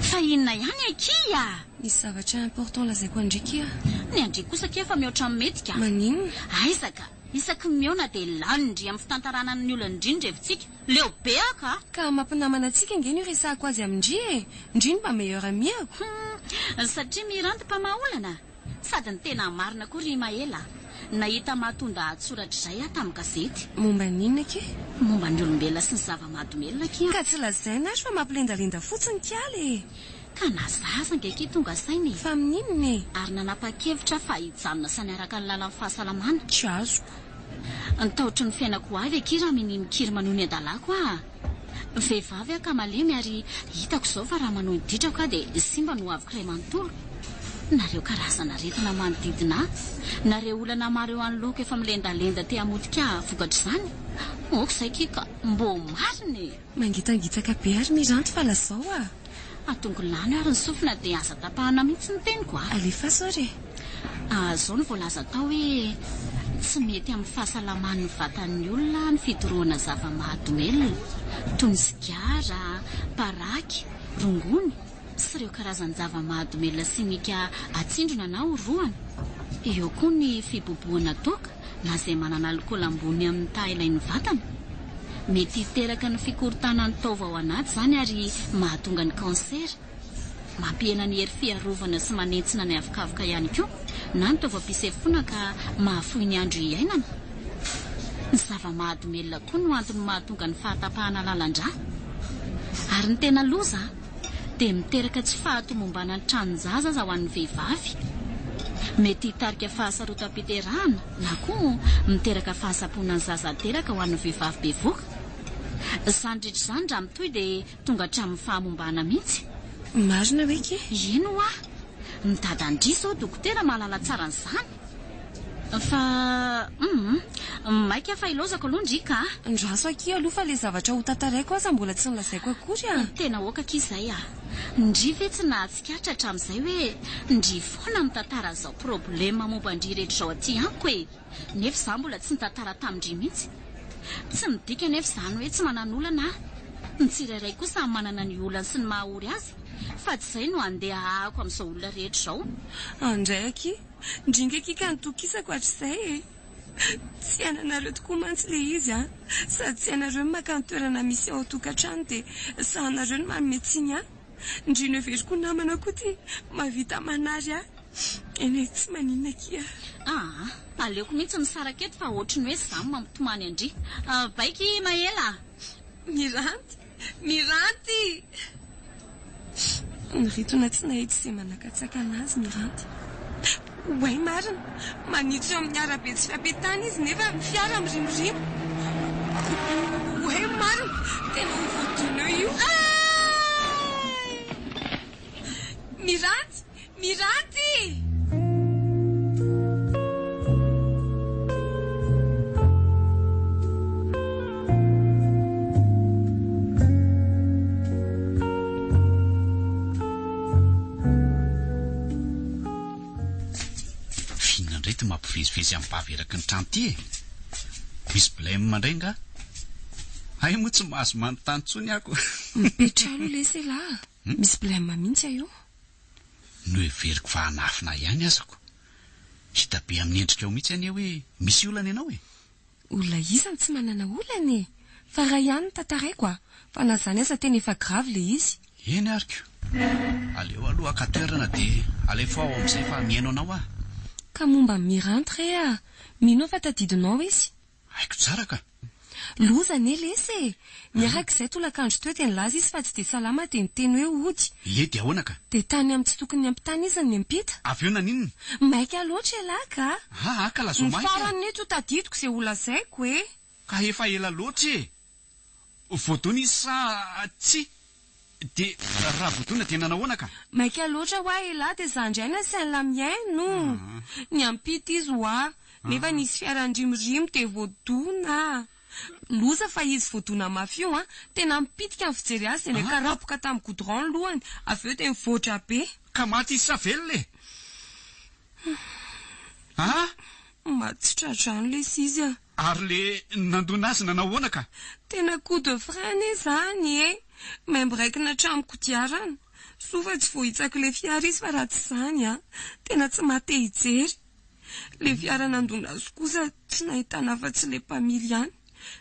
Fa inona ihany akia? Misy zavatra important lazaiko an-dry kia. Ny an-dry kosa akia efa mihoatra ny mety ka. Maninona? Aiza ka! Isaky ny mihaona dia lanin-dry amin'ny fitantarana ny olon-dry ny revintsika. Leo be aho ka! Ka mampinamana antsika ange no iresahako azy amin-dry e! Ndry no mba meilleur ami-ako. Hum, satria Miranty mpamaha olana? Sady ny tena marina koa ry Maela a! Nahita matoan-dahatsoratra izay aho tamin'ny gazety. Momba ny inona akia? Momba ny olombelona sy ny zava-mahadomelina akia. Ka tsy lazaina ary fa mampilendalenda fotsiny k'ala e! Ka na za aza ange akia tonga saina e! Fa amin'inona e? Ary nanapa-kevitra aho fa hijanona sy hanaraka ny lalan'ny fahasalamana. Tsy azoko. Ny tahotry ny fiainako ho avy akia raha minia mikiry manohy ny hadalako aho. Vehivavy aho ka malemy ary hitako izao fa raha manohy ny ditrako aho dia simba ny hoaviko iray manontolo. Nareo karazana aretina manodidina ahy, nareo olana maro eo anoloako efa milendalenda te hamotika ahy vokatr'izany. Ok izay kia ka mbô marina e! Mangitangitaka be ary Miranty fa lazao a! Atongilano ary ny sofina dia aza tapahana mihitsy ny teniko a! Alefaso ary e! Izao no voalaza tao hoe tsy mety amin'ny fahasalaman'ny vatan'ny olona ny fidorohana zava-mahadomelina toy ny sigara, paraky, rongony sy ireo karazan-java-mahadomelina simika atsindrona na orohana. Eo koa ny fibobohana toaka na izay manana alikaola ambony amin'ny taha ilain'ny vatana. Mety hiteraka ny fikorontanan'ny taova ao anaty izany ary mahatonga ny kansera. Mampihena ny hery fiarovana sy manentsina ny avokavoka ihany koa na ny taovam-pisefoana ka mahafohy ny andro iainana. Ny zava-mahadomelina koa no antony mahatonga ny fahatapahana lalan-drà. Ary ny tena loza dia miteraka tsy fahatomombanan'ny tranon-jaza aza ho an'ny vehivavy. Mety hitarika fahasarotam-piterahana na koa miteraka fahasamponan'ny zaza ateraka ho an'ny vehivavy bevoka. Izany rehetra izany raha mitohy dia Tonga hatramin'ny fahamombana mihitsy. Marina hoe ki? Eny hoa! Ny dadan-dry izao dokotera mahalala tsara an'izany. Fa hum, maika fa ilaozako aloha ndry ka! Andraso akia aloha fa le zavatra ho tantaraiko aza mbola tsy nolazaiko akory a! Tena ok akia izay a! Ndry ve tsy nahatsikaritra hatramin'izay hoe ndry foana mitantara an'izao problème momba an-dry rehetra izao aty amiko e! Nefa izaho mbola tsy nitantara tamin-dry mihitsy. Tsy midika anefa izany hoe tsy manan'olana aho. Ny tsirairay koa samy manana ny olany sy ny maha-ory azy, fa tsy izay no handeha hahako amin'izao olona rehetra izao. Andray akia, ndringa akia ka nitokisako hatrizay e! Tsy iainanareo tokoa mantsy ilay izy an! Sady tsy hainareo ny maka ny toerana misy ao an-tokantrano dia sahanareo ny manome tsiny ahy. Ndry noheveriko ho namana koa ty mahavita manary ahy. Eny e, tsy maninona akia. Aa, aleoko mihitsy misaraka eto fa ohatry ny hoe za no mampitomany an-dry. Baiky Mahela a! Miranty! Miranty! Niritona tsy nahita izay manakatsakana azy Miranty. Oay marina! Manitsy eo amin'ny arabe tsy fiampitana izy nefa ny fiara mirimorimo. Oay marina! Tena ho voadona eo io. Miranty! Miranty! F'inona indray ity mampivezivezy an'i Bavy eraky ny trano ity e? Misy blème indray nga? Hay moa tsy mahazo manontany intsony aho ko. Mipetraha aloha lesy elah a! Misy blème mihitsy aho io. Noheveriko fa hanafina ihany aza ko. Hita be amin'ny endrikao mihitsy anie hoe misy olana ianao e! Olona iza no tsy manana olana e! Fa iray ihany no tantaraiko a! Fa na izany aza tena efa grave le izy. Eny ary ko! Aleo aloha haka toerana dia alefa ao amin'izay fa mihaino anao aho. Ka momba an'i Miranty re a! Mino aho fa tadidinao izy. Haiko tsara ka! Loza anie lesy e! Niaraka izay tolakandro teo dia nilaza izy fa tsy dia salama dia niteny hoe hody. Ie dia ahoana ka? Dia tany amin'ny tsy tokony niampitana izy no niampita. Avy eo naninona? Maika loatra ialahy ka! Aa ka lazao Ny maika. farany anie tsy ho tadidiko izay holazaiko e! Ka efa ela loatra e! Voadona izy sa tsia? Dia raha voadona dia nanahoana ka? Maika loatra hoa elah dia za ndray nasain'lah mihaino. Niampita izy hoa, nefa nisy fiara nirimorimo dia voadona. Loza fa izy voadona mafy io an, tena mipitika ny fijery azy dia nikarapoka tamin'ny goudron ny lohany, avy eo dia nivoatra be. Ka maty izy sa velona e? Ah! Maty tsy tra-drano lesy izy a! Ary le nandona azy nanao ahoana ka? Tena coup de frein anie zany e! Maimbo-raikina hatramin'ny kodiarana. Soa fa tsy voahitsak'ilay fiara izy fa raha tsy izany an! Tena tsy maha te hijery. Ilay fiara nandona azy kosa tsy nahitana afa-tsy ilay mpamily ihany.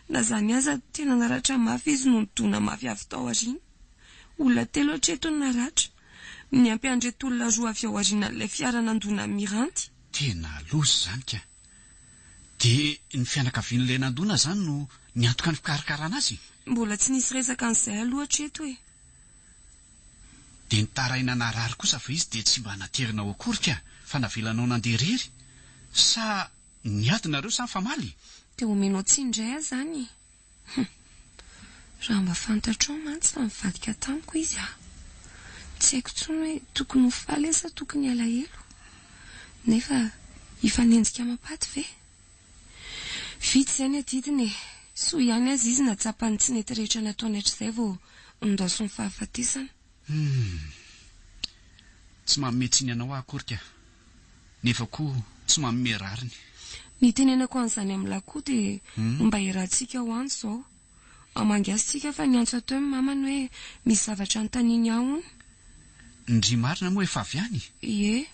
Na izany aza tena naratra mafy izy no nidona mafy avy tao aoriana. Olona telo hatreto no naratra. Niampy an'ireto olona roa avy ao aorianan'ilay fiara nandona an'i Miranty. Tena loza izany ka! Dia ny fianakavian'ilay nandona izany no niantoka ny fikarakarana azy? Mbola tsy nisy resaka an'izay aloha hatreto e. Dia nitaraina narary kosa ve izy dia tsy mba naterinao akory ka fa navelanao nandeha irery? Sa niady nareo sa nifamaly? Dia omenao tsiny indray aho izany e. Hum. Raha mba fantatrao mantsy fa nivadika tamiko izy ah. Tsy haiko intsony hoe tokony ho faly aho sa tokony halahelo. Nefa hifanenjika amam-paty ve? Vita izay ny adidiny e. Soa ihany aza izy nahatsapa ny tsy nety rehetra nataony hatrizay vao nindaosin'ny fahafatesana. Hum. Tsy manome tsiny anao aho akory ka. Nefa koa tsy manome rariny. Ny itenenako an'izany amin'lah koa dia mba iarahantsika ho any izao. Hamangy azy tsika fa niantso ahy teo ny mamany hoe misy zavatra anontaniany ahy hono. Ndry marina moa efa avy any? Ie.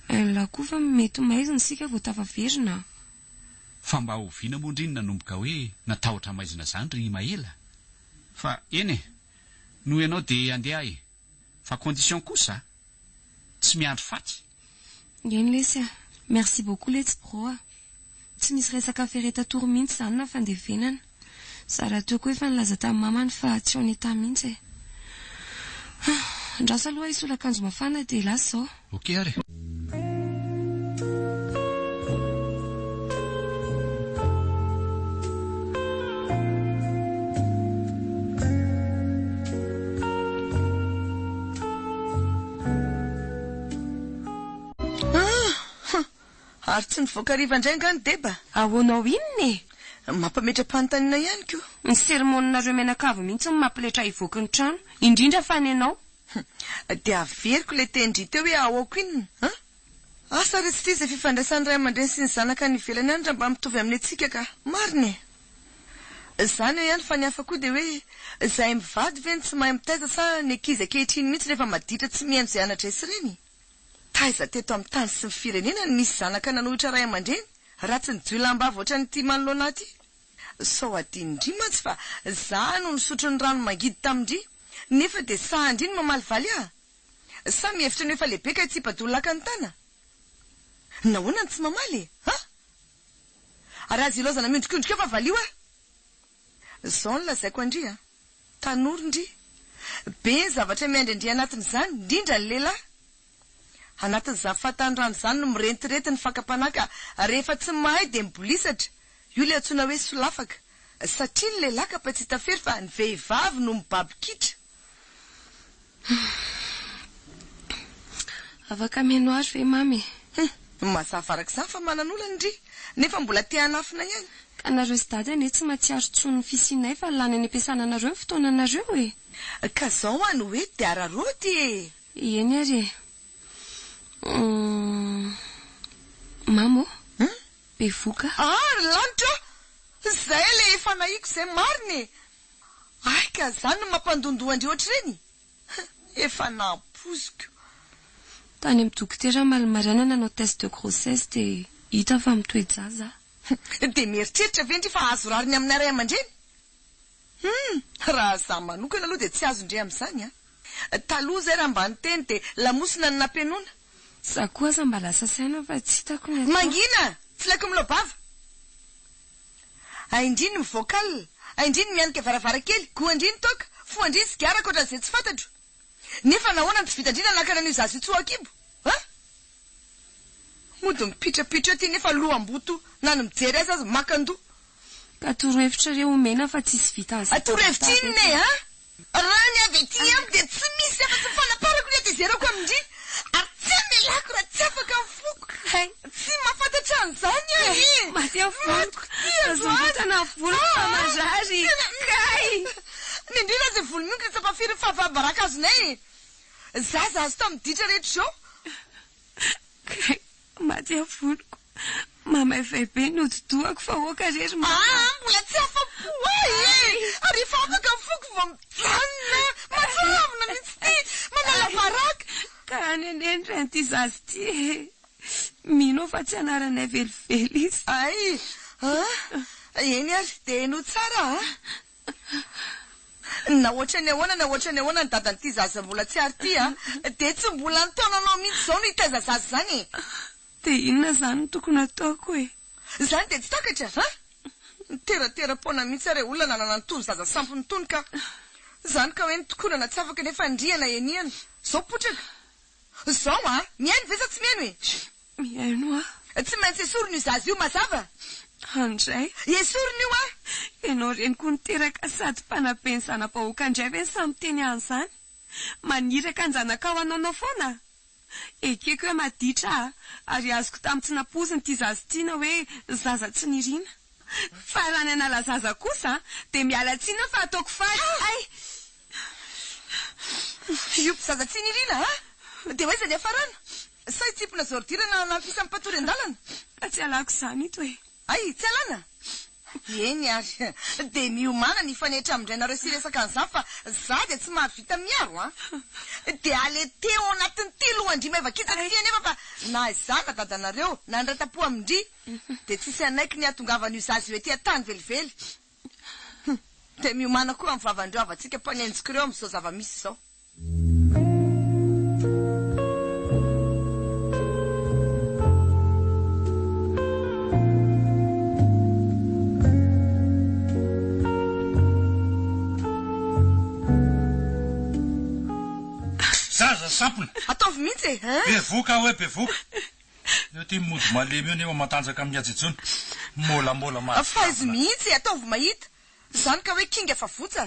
Hain'lah koa fa mety maizina isika vao tafaverina a. Fa mba oviana moa ndry no nanomboka hoe natahotra maizina izany ry Maela? Fa eny e! Noho ianao dia handeha aho e! Fa condition kosa tsy miandry faty. Eny lesy a! Merci beaucoup letsy bro a! Tsy misy resaka fereta-tory mihitsy izany na fandevenana. Za rahateo koa efa nilaza tamin'ny mamany fa tsy en état mihitsy e! Andraso aloha hisolo akanjo mafana dia lasa izao. Ok ary e! Ah! Ary tsy nivoaka hariva indray angaha ny deba? Ahoana ao inona e? Mampametra-panontaniana ihany ko. Ny sermon-nareo mianakavy mihitsy no mampiletra hivoaka ny trano, indrindra fa ny anao. Dia averiko ilay tenin-dry teo hoe ahoako inona an? Asa re tsy tia izay fifandraisan'ny ray aman-dreny sy ny zanaka any ivelany any raha mba mitovy amin'ny antsika ka! Marina e! Izany eo ihany fa ny hafa koa dia hoe izahay mivady ve no tsy mahay mitaiza sa ny ankizy ankehitriny mihitsy no efa maditra tsy mihaino izay anadray sy reny? Taiza teto amin'ny tany sy ny firenena no nisy zanaka nanohitra ray aman-dreny raha tsy ny jiolahim-bavy ohatran'ity manoloana ahy ity? Sao adinondry mantsy fa za no nisotro ny rano mangidy tamin-dry nefa dia sahan-dry ny mamalivaly ahy? Sa mihevitra ny ho efa lehibe ka hitsipa-doha laka ny tana? Nahoana no tsy mamaly e? Ha? Ary aza ilaozana miondrikondrika eo fa valio aho! Zao no lazaiko an-dry a! Tanora ndry! Be ny zavatra miandry an-dry anatin'izany, indrindra ny lehilahy! Anatin'izany fahatanorana izany no mirentirety ny fakam-panahy ka rehefa tsy mahay dia mibolisatra, io ilay antsoina hoe solafaka, satria ny lehilahy kapa tsy hita fery fa ny vehivavy no mibaby kitra. Afaka mihaino ahy ve mamy e? Hum, mazava araka izany fa manan'olana ndry, nefa mbola te hanafina ihany. Ka nareo sy dada anie tsy mahatsiaro intsony ny fisianay fa lany any am-piasana anareo ny fotoananareo e! Ka zao ano hoe de araraoty e! Eny ary e! Humm. Mama ô! Hum? Bevoka. Ah ry lanitra ô! Zay le efa nahiko zay marina e! Hay ka zany no mampandondoha an-dry ohatr'ireny? Efa nampoiziko. Tany amin'ny dokotera omaly maraina nanao test de grossesse dia hita fa mitoe-jaza aho. Dia mieritreritra ve ndry fa azo rariny aminay ray aman-dreny? Hum! Raha za manokana aloha dia tsy azon-dry amin'izany an! Taloha izay raha mba niteny dia lamosina no nampianona. Za koa aza mba lasa saina fa tsy hitako ny atao. Mangina! Tsy laiko miloa-bava! Hain-dry ny mi-vocal, hain-dry ny mianika varavarankely, goan-dry ny toaka, fohan-dry ny sigara ankoatran'izay tsy fantatro. Nefa nahoana no tsy vitan-dry nanakana an'io zaza io tsy ho an-kibo? An? Mody mipitrapitra eo ty nefa loham-boto na ny mijery azy aza maka an-doha. Ka torohevitra re omena fa tsisy vita an'izay Torohevitra inona e an? Raha ny avy aty amiko dia tsy misy afa-tsy ny fanaparako ny hatezerako amin-dry ary tsy hamelako raha tsy afaka ny foko. Hay! Tsy mahafantatra an'izany aho e! Mafy ny voloko. Matiko ty androany. Azongotana ny voloko fa marary. Kay! Ny indrindra izay volo mionkina tsy ampafiry ny fahafahambaraka azonay e! Zaza azo tamin'ny ditra rehetra izao. Kay, maty ny voloko. Mamaivay be ny hodi-dohako fa aoka re ry mama. Aa, mbola tsy afa-po ahy e! Ary efa afaka ny foko vao mijanona. Mahatsiravina mihitsy ity. Manala baraka. Ka any anie ny rain'ity zaza ity e! Mino aho fa tsy anaranay velively izy. Ay! An! Eny ary, dia henoy tsara an! Na ohatran'ny ahoana na ohatran'ny ahoana ny dadan'ity zaza mbola tsy ary ity an, dia tsy mbola ny taonanao mihitsy izao no hitaiza zaza izany e! Dia inona izany no tokony hataoko e? Izany dia tsy takatra a! Niteratera-poana mihitsy aho re olona nanana an'itony zaza sampona itony ka! Izany ka hoe nitokonana tsy afaka nefa ndriana henihana. Izao potraka! Izao an! Mihaino ve sa tsy mihaino e? Mihaino aho. Tsy maintsy esorina io zaza io, mazava? Andray. Esorina io an! Ianao reniko niteraka sady mpanabe ny zana-bahoaka indray ve no samy miteny an'izany? Maniraka an-janakao hanaonao foana? Ekeko hoe maditra aho ary azoko tamin'ny tsy nampoizina ity zaza ity na hoe zaza tsy niriana. Fa raha ny hanala zaza kosa dia miala tsiny aho fa ataoko faty. Hay! Hiopy zaza tsy niriana a! Dia ho aiza ny hiafarana? Sa hitsimpona zaoridira na hanampy isan'ny mpatory an-dalana? Ka tsy alako izany ito e! Hay, tsy alana? Eny ary, dia miomàna ny hifanehitra amin-drainareo sy hiresaka an'izany fa za dia tsy mahavita miaro an! Dia aleteho ao anatin'ity lohan-dry maivakitsaka ity anefa fa na izaho na dadanareo na ny ray-tampo amin-dry dia tsisy hanaiky ny hahatongavan'io zaza io ety an-tany velively. Hum! Dia miomàna koa amin'ny vavan'ireo havantsika mpanenjika ireo amin'izao zava-misy izao. Zaza sampona. Ataovy mihitsy e! Hein? Bevoka aho e, bevoka. Eo ty mody malemy eo nefa matanjaka amin'ny hajejona. Môlamôla mahatsiravina. Faizo mihitsy e, ataovy mahita. Zany ka hoe kinga fa votsa.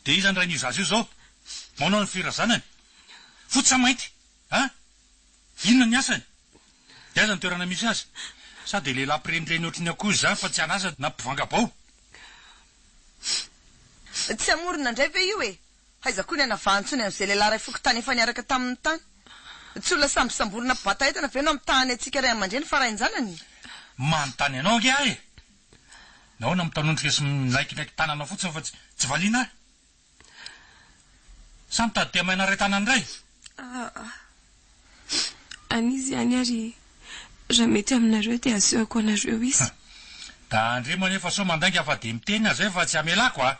Dia iza ny rain'io zaza io zao? Manao ny firazanany? Fotsy sa mainty? An? Inona ny asany? Dia aiza ny toerana misy azy? Sa dia lehilahy mpirenireny ohatry ny akoho izany fa tsy an'asa na mpivangabao? Tsy hamorona indray ve io e? Aiza koa ny hanavahany intsony an'izay lehilahy iray fokontany efa niaraka taminy tany? Tsy olona sambosamborina mpibata entana ve no amitahany antsika ray aman-dreny fa rain-janany? Manontany anao ange aho e! Nahoana mitanondrika sy milaikilaiki tanana fotsiny fa tsy valiana ahy? Sa mitady te hamaina ray tanana indray? Aa. Any izy ihany ary raha mety aminareo dia asehoko anareo izy. Tandremo anefa sao mandainga fa dia miteny aho izay fa tsy hamelako a!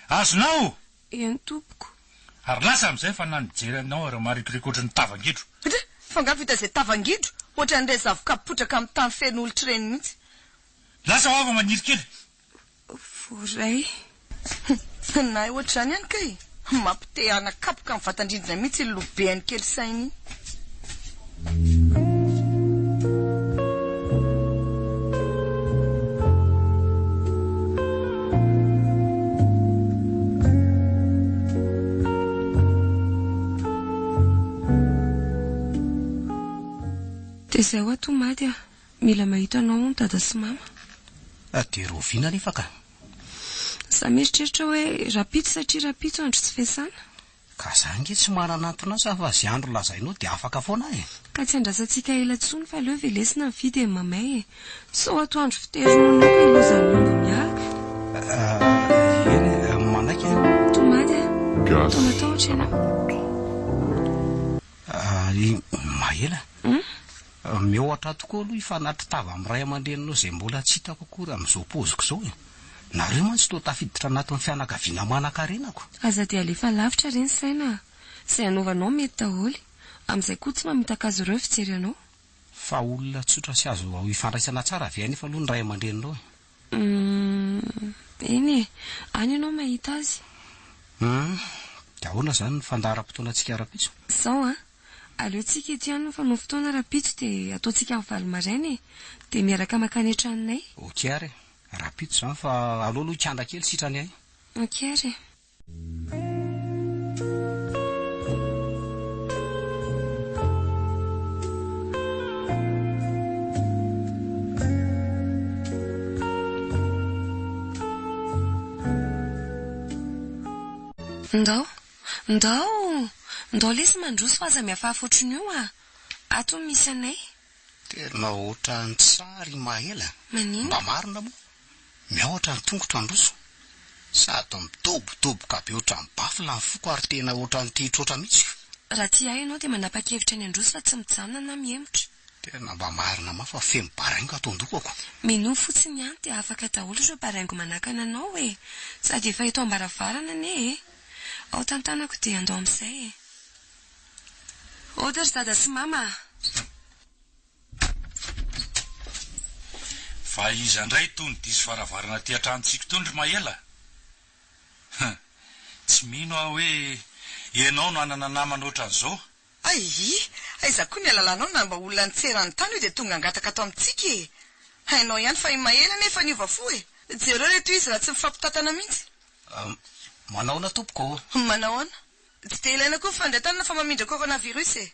Azonao? Eny tompoko. Ary lasa amin'izay fa na nijery anao ary marikoriko ohatry ny tavangidro. Dry! Fa angaha vita izay tavangidro? Ohatran'ireny zavoka potraka amin'ny tany feno olitra ireny mihitsy. Lasa ho ava maniry kely. Voaray. Hum! Nahay ohatr'izany ihany kay! Mampite hanakapoka ny vatan-drindrina mihitsy iny lobeany kely saina iny. Dia izay hoa tomady a! Mila mahita anao hono dada sy mama. Dia rahoviana anefa ka? Za mieritreritra hoe rapitso satria rapitso andro tsy fiasana. Ka za ange tsy manana anton'asa fa ze andro lazainao dia afaka foana aho e! Ka tsy andrasantsika ela intsony fa aleo velesina ny vy dia mamay e! Sao atoandro fitery nono eo ka ilozan'ny omby mialoka. Eny e, manaiky aho. Tomady a! Gasy Toa matahotra ianao. Rakoto. Mahela. Mihoatra tokoa aloha hifanatri-tava amin'ny ray aman-dreninao izay mbola tsy hitako akory amin'izao poziko izao e! Nareo mantsy toa tafiditra anatin'ny fianakaviana manan-karena ko! Aza dia alefa lavitra re ny saina a! Izay anaovanao mety daholo. Amin'izay koa tsy mamitaka azy ireo ny fijery anao. Fa olona tsotra sy azo ifandraisana tsara ve anefa aloha ny ray aman-dreninao e? Humm, eny e! Any ianao mahita azy. Humm, dia ahoana izany ny fandaharam-potoanantsika rahampitso? Izao an! Aleontsika eto ihany no fanao fotoana rahampitso dia ataontsika amin'ny valo maraina e! Dia miaraka mankany an-tranonay. Ok ary e! Rahampitso izany fa aleo aloha hikandra kely sitrany ahy. Ok ary e! Ndao! Ndao! Ndao lesy mandroso fa aza mihafahafa ohatran'io a! Ato no misy anay. Tena ohatran'ny tsara i Maela. Maninona? Mba marina moa? Miahotra ny tongotro handroso. Sady midobodoboka be ohatran'ny bafla ny foko ary tena ohatran'ny te hitroatra mihitsy. Raha tia ahy ianao dia manapa-kevitra ny handroso fa tsy mijanona na mihemotra. Tena mba marina mafy fa feno baraingo ato an-dohako. Minoa fotsiny ihany dia afaka daholo ireo baraingo manakana anao e! Sady efa eto am-baravarana anie e! Ao tantanako dia andao amin'izay e! Ody ry dada sy mama a! Fa iza indray itony diso varavarana aty an-tranontsika itony ry Mahela? Hum! Tsy mino aho hoe ianao no hanana namana ohatran'izao. Ayy! Aiza koa ny alalanao na mba olona nitsera ny tany io dia tonga hangataka ato amintsika e! Hainao ihany fa i Mahela anie efa niova fo e! Jereo reto izy raha tsy mifampitantana mihitsy. Manao ahoana tompoko ô? Manao ahoana? Tsy dia ilaina koa ny fandray-tanana fa mamindra coronavirus e!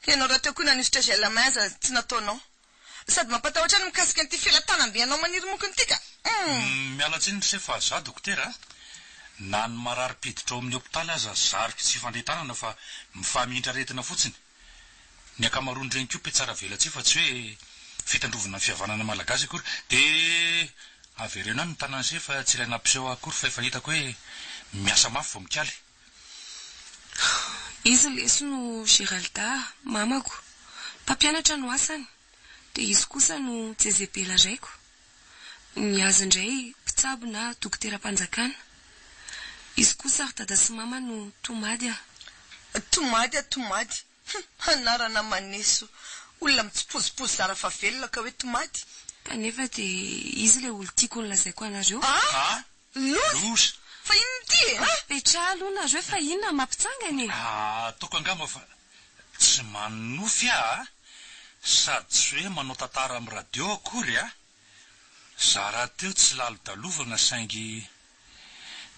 Ianao rahateo koa nanosotra gel main aza tsy nataonao. Sady mampatahotra ny mikasika an'ity felatanam-be anao maniry monkony ity ka! Humm! Miala tsiny ry se fa za dokotera a! Na ny marary mpiditra ao amin'ny hopitaly aza zariko tsy hifandray tanana fa mifamindra aretina fotsiny. Ny ankamaroan'ireny koa mpitsara velatsihy fa tsy hoe fitandrovana ny fihavanana malagasy akory. Dia avereno any ny tanan'i se fa tsy ilaina hampiseho ahy akory fa efa hitako hoe miasa mafy vao mikaly. Izy lesy no Geralda, mamako. Mpampianatra no asany. Dia izy kosa no Jezebela raiko. Ny azy indray mpitsabo na dokoteram-panjakana. Izy kosa ry dada sy mama no tomady ah. Tomady ah tomady. Hum, anarana maneso. Olona mitsipozipozy zara fa velona ka hoe tomady. Kanefa dia izy ilay olon-tiako nolazaiko anareo. Ah! Loza! Fa inona ity e? Ah! Petraha aloha nareo fa inona no mampitsangana e? Ataoko angamba fa tsy manonofy aho a! Sady tsy hoe manao tantara amin'ny radio akory a! Za rahateo tsy lalodalovana saingy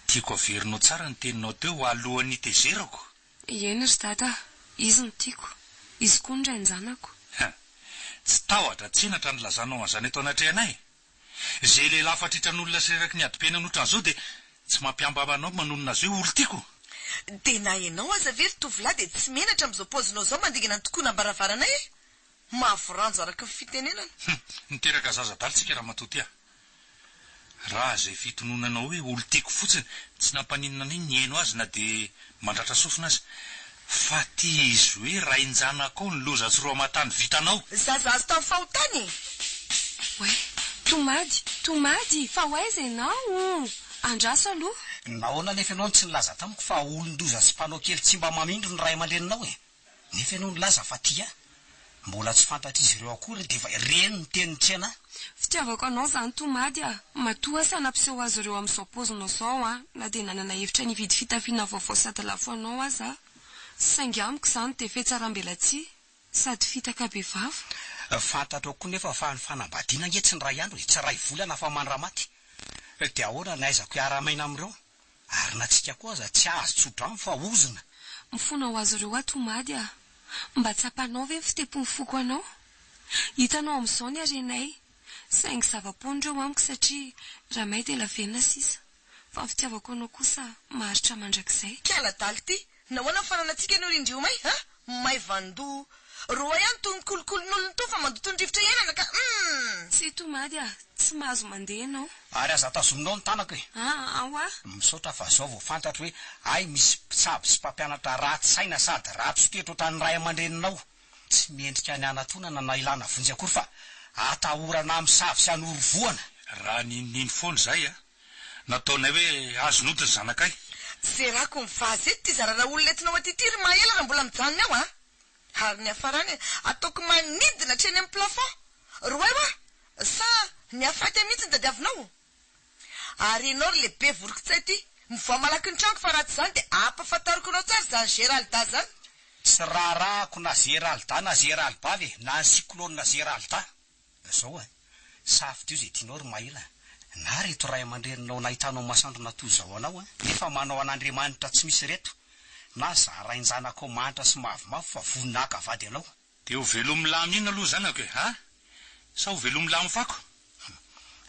tiako averinao tsara ny teninao teo alohan'ny hitezerako. Eny ry dada a! Izy no tiako. Izy koa no rain-janako. Ha! Tsy tahotra tsenatra ny nilazanao an'izany eto anatrehanay? Izay lehilahy fatritran'olona sy reraky ny adim-piainana otran'izao dia tsy mampiambaba anao manonona azy hoe olon-tiako. Dia na ianao aza ve ry tovolahy dia tsy menatra amin'izao paozinao izao mandingana ny tokonam-baravaranay e? Mavo ranjo araka ny fitenenana. Hum, niteraka zaza adala tsika ramatoa ty a! Raha izay fitononanao hoe olon-tiako fotsiny tsy nampaninona anay ny nihaino azy na dia mandratra sofina aza. Fa ty izy hoe rain-janakao ny loza tsy roa aman-tany vitanao! Zaza azo tamin'ny fahotana e! Oay, tomady, tomady, fa ho aiza ianao? Andraso aloha. Nahoana anefa ianao no tsy nilaza tamiko fa olon-doza sy mpanao kely tsy mba mamindro ny ray aman-dreninao e? Nefa ianao nilaza fa tia ahy. Mbola tsy fantatr'izy ireo akory dia efa ireny ny tenin'i Tsena. Fitiavako anao izany tomady a! Matoa asa nampiseho azy ireo amin'izao paozinao izao an, na dia nanana hevitra ny hividy fitafiana vaovao sady lafo anao aza aho. Saingy amiko izany dia fihatsarambelatsihy sady fitaka be vava. Fantatrao koa nefa fa ny fanambadiana ange tsy ny iray andro e, tsy iray volana fa mandra-maty. Dia ahoana no ahaizako hiara-maina amin'ireo? Ary na tsika koa aza tsy azo tso-drano fa ozona. Mifona ho azy ireo aho tomady ah. Mba tsapanao ve ny fitepon'ny foko anao? Hitanao amin'izao ny harenay. Saingy zava-poana ireo amiko satria raha may dia lavenona sisa. Fa ny fitiavako anao kosa maharitra mandrakizay. Kiala adala ity! Nahoana ny fananantsika no rindrio may ha? Maivan-doha. Roa ihany toy ny kolikolin'olona itony fa mandoto ny rivotra iainana ka humm! Tsy tomady ah, tsy mahazo mandeha ianao. Ary aza tazominao ny tanako e! Ah ah hoa! Misaotra fa zao vao fantatro hoe hay misy mpitsabo sy mpampianatra ratsy saina sady ratsy toetra ohatran'ny ray aman-dreninao. Tsy mendrika ny hanatonana na ilana vonjy akory fa atahorana hamosavy sy hanorovohana. Raha ninonino foana izay a! Nataonay hoe azon'ody ny zanakay. Zerako ny vazy eto ity zarara olona entinao aty ity ry Maela raha mbola mijanona eo a! Ary ny hafarany ataoko manidina hatreny amin'ny plafond! Roay hoa! Sa ny hafaty ahy mihitsy no tadiavinao? Ary ianao ry le be vorokitsay ity, mivoaha malaky ny tranoko fa raha tsy izany dia ampahafantariko anao tsara izany Geralda izany! Tsy raharahako na Geralda na Geralbavy e, na ny cyclone Geralda! Zao e, safidio izay tianao ry Maela, na reto ray aman-dreninao nahitanao masoandro natoy izao anao a, nefa manao an'Andriamanitra tsy misy reto, na za rain-janakao mahantra sy mavomavo fa vonona haka vady anao. Dia ho velomy lamy inona aloha zanako e, a! Sa ho velomy lamy fako? Hum,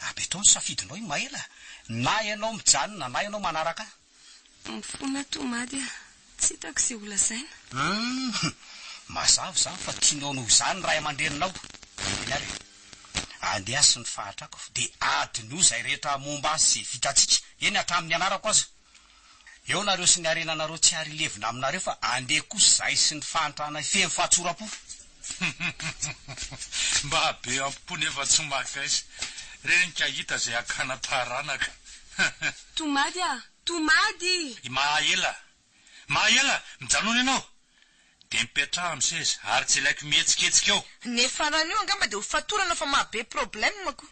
apetao ny safidinao i Maela, na ianao mijanona na ianao manaraka ahy. Mifona tomady ah. Tsy hitako izay ho lazaina. Humm! Mazava izany fa tianao noho izany ny ray aman-dreninao. Eny ary e. Andeha sy ny fahatrako dia adinoy izay rehetra momba ahy sy izay vitantsika, eny hatramin'ny anarako aza. Eo nareo sy ny harenanareo tsy ary hilevina aminareo fa andeha kosa izahay sy ny fahantranay feno fahatsoram-po. Mba be am-po nefa tsy maka aiza. Reny ka hita izay hakana taranaka. Tomady ah! Tomady! I Mahaela! Mahaela! Mijanona ianao! Dia mipetraha amin'ny seza ary tsy ilaiko mihetsiketsika eo. Ny farany io angamba dia ho fatorana fa maha be problème ko.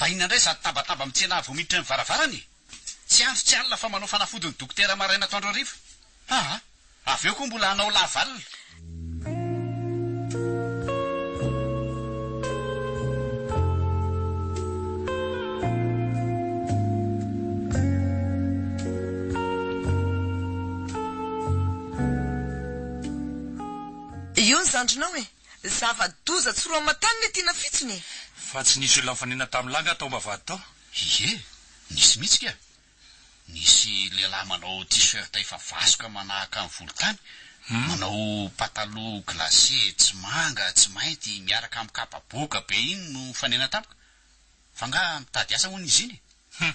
Fa inona indray izany tabataba mitsena ahy vao miditra ny varavarana e? Tsy andro tsy alina fa manao fanafodin'ny dokotera maraina atoandro hariva. Aa! Avy eo koa mbola hanao laval. Io ny zandrinao e! Zava-doza tsy roa aman-tany ny tiana fitsony e! Fa tsy nisy olona nifanena tamin'ny lahy angaha tao ambavahady tao? Ie, nisy mihitsy ka! Nisy lehilahy manao t-shirt efa vasoka manahaka ny volontany, manao pataloha glacé tsy manga tsy mainty miaraka amin'ny kapa boka be iny no nifanena tamiko. Fa angaha mitady asa hono izy iny e? Hum!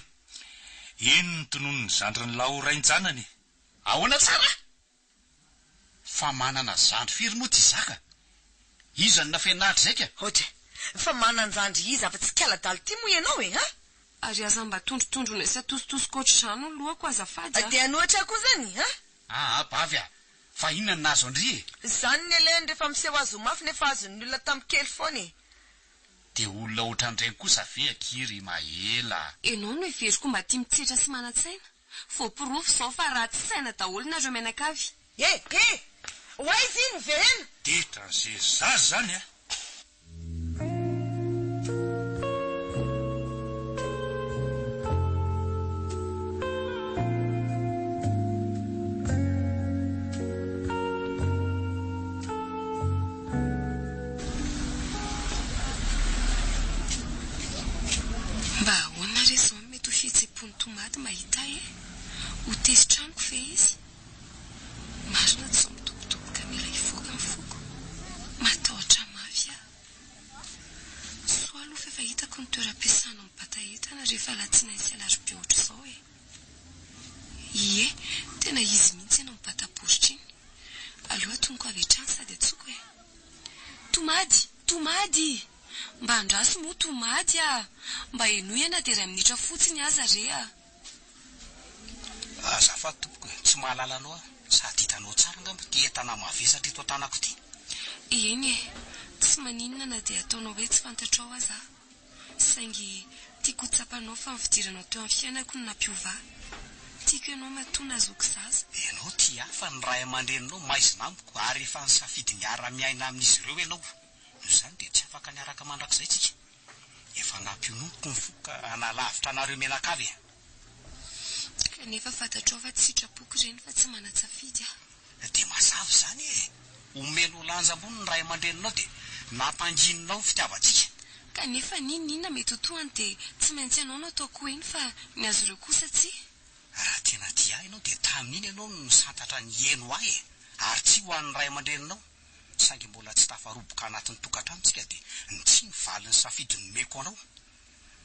Iny no tononin'ny zandrin'i Lao rain-janany e! Ahoana tsara? Fa manana zandry firy moa ty zaka? Iza no nafenina hatrizay ka? Ohatra e! Fa manan-jandry iza afa-tsy kala adala ity moa ianao e! An? Ary aza mba tondrotondroina sy atositosika ohatr'izany ny lohako azafady a! Dia hanohatra ahy koa izany an? Aa bavy a! Fa inona no nahazo an-dry e? Izany ny eleny rehefa miseho azy ho mafy nefa azon'ny olona tamin'ny kely foana e! Dia olona ohatran'ireny kosa ve akia ry Maela a! Ianao no heveriko mba tia mitsetra sy manan-tsaina. Voaporofo izao fa ratsy saina daholo nareo mianakavy. Eh eh! Ho aiza iny miverena? Ditra an'ze zaza zany a! Mba ahoana re izao no mety ho fihetsem-pon'i Tomady mahita ahy e? Ho tezitra amiko ve izy? Marina tsy izao midobodoboka mila hivoaka ny foko. Matahotra mafy aho. Soa aloha fa efa hitako ny toeram-piasanao mibata entana rehefa alatsinainy sy alarobia ohatr'izao e. Ie, tena izy mihitsy ianao mibata baoritra iny. Aleo atonoko avy hatrany sady antsoiko e. Tomady! Tomady! Mba andraso moa Tomady a! Mba henoy na dia iray minitra fotsiny aza re a! Azafady tompoko e, tsy mahalala anao aho, sady hitanao tsara angamba ity entana mavesatra eto an-tanako ity. Eny e, tsy maninona na dia ataonao hoe tsy fantatrao aza aho. Saingy tiako ho tsapanao fa ny fidiranao teo amin'ny fiainako no nampiova ahy. Tiako ianao matoa nahazoako zaza. Ianao tia ahy fa ny ray aman-dreninao maizina amiko ary efa nisafidy ny hiara-miaina amin'izy ireo ianao. Noho izany dia tsy afaka niaraka mandrakizay tsika. Efa nampiononiko ny foko ka hanalavitra anareo mianakavy e. Kanefa fantatrao fa tsy sitrapoko ireny fa tsy manan-tsafidy aho. Dia mazava izany e! Omenao lanja ambony ny ray aman-dreninao dia nampangininao ny fitiavantsika. Kanefa n'inon'inona mety ho tohiny dia tsy maintsy ianao no ataoko eny fa ny azy ireo kosa tsia. Raha tena tia ahy ianao dia tamin'iny ianao no nisantatra niheno ahy e! Ary tsia ho an'ny ray aman-dreninao. Saingy mbola tsy tafaroboka anatin'ny tokantrano tsika dia ny tsia ny valin'ny safidy nomeko anao.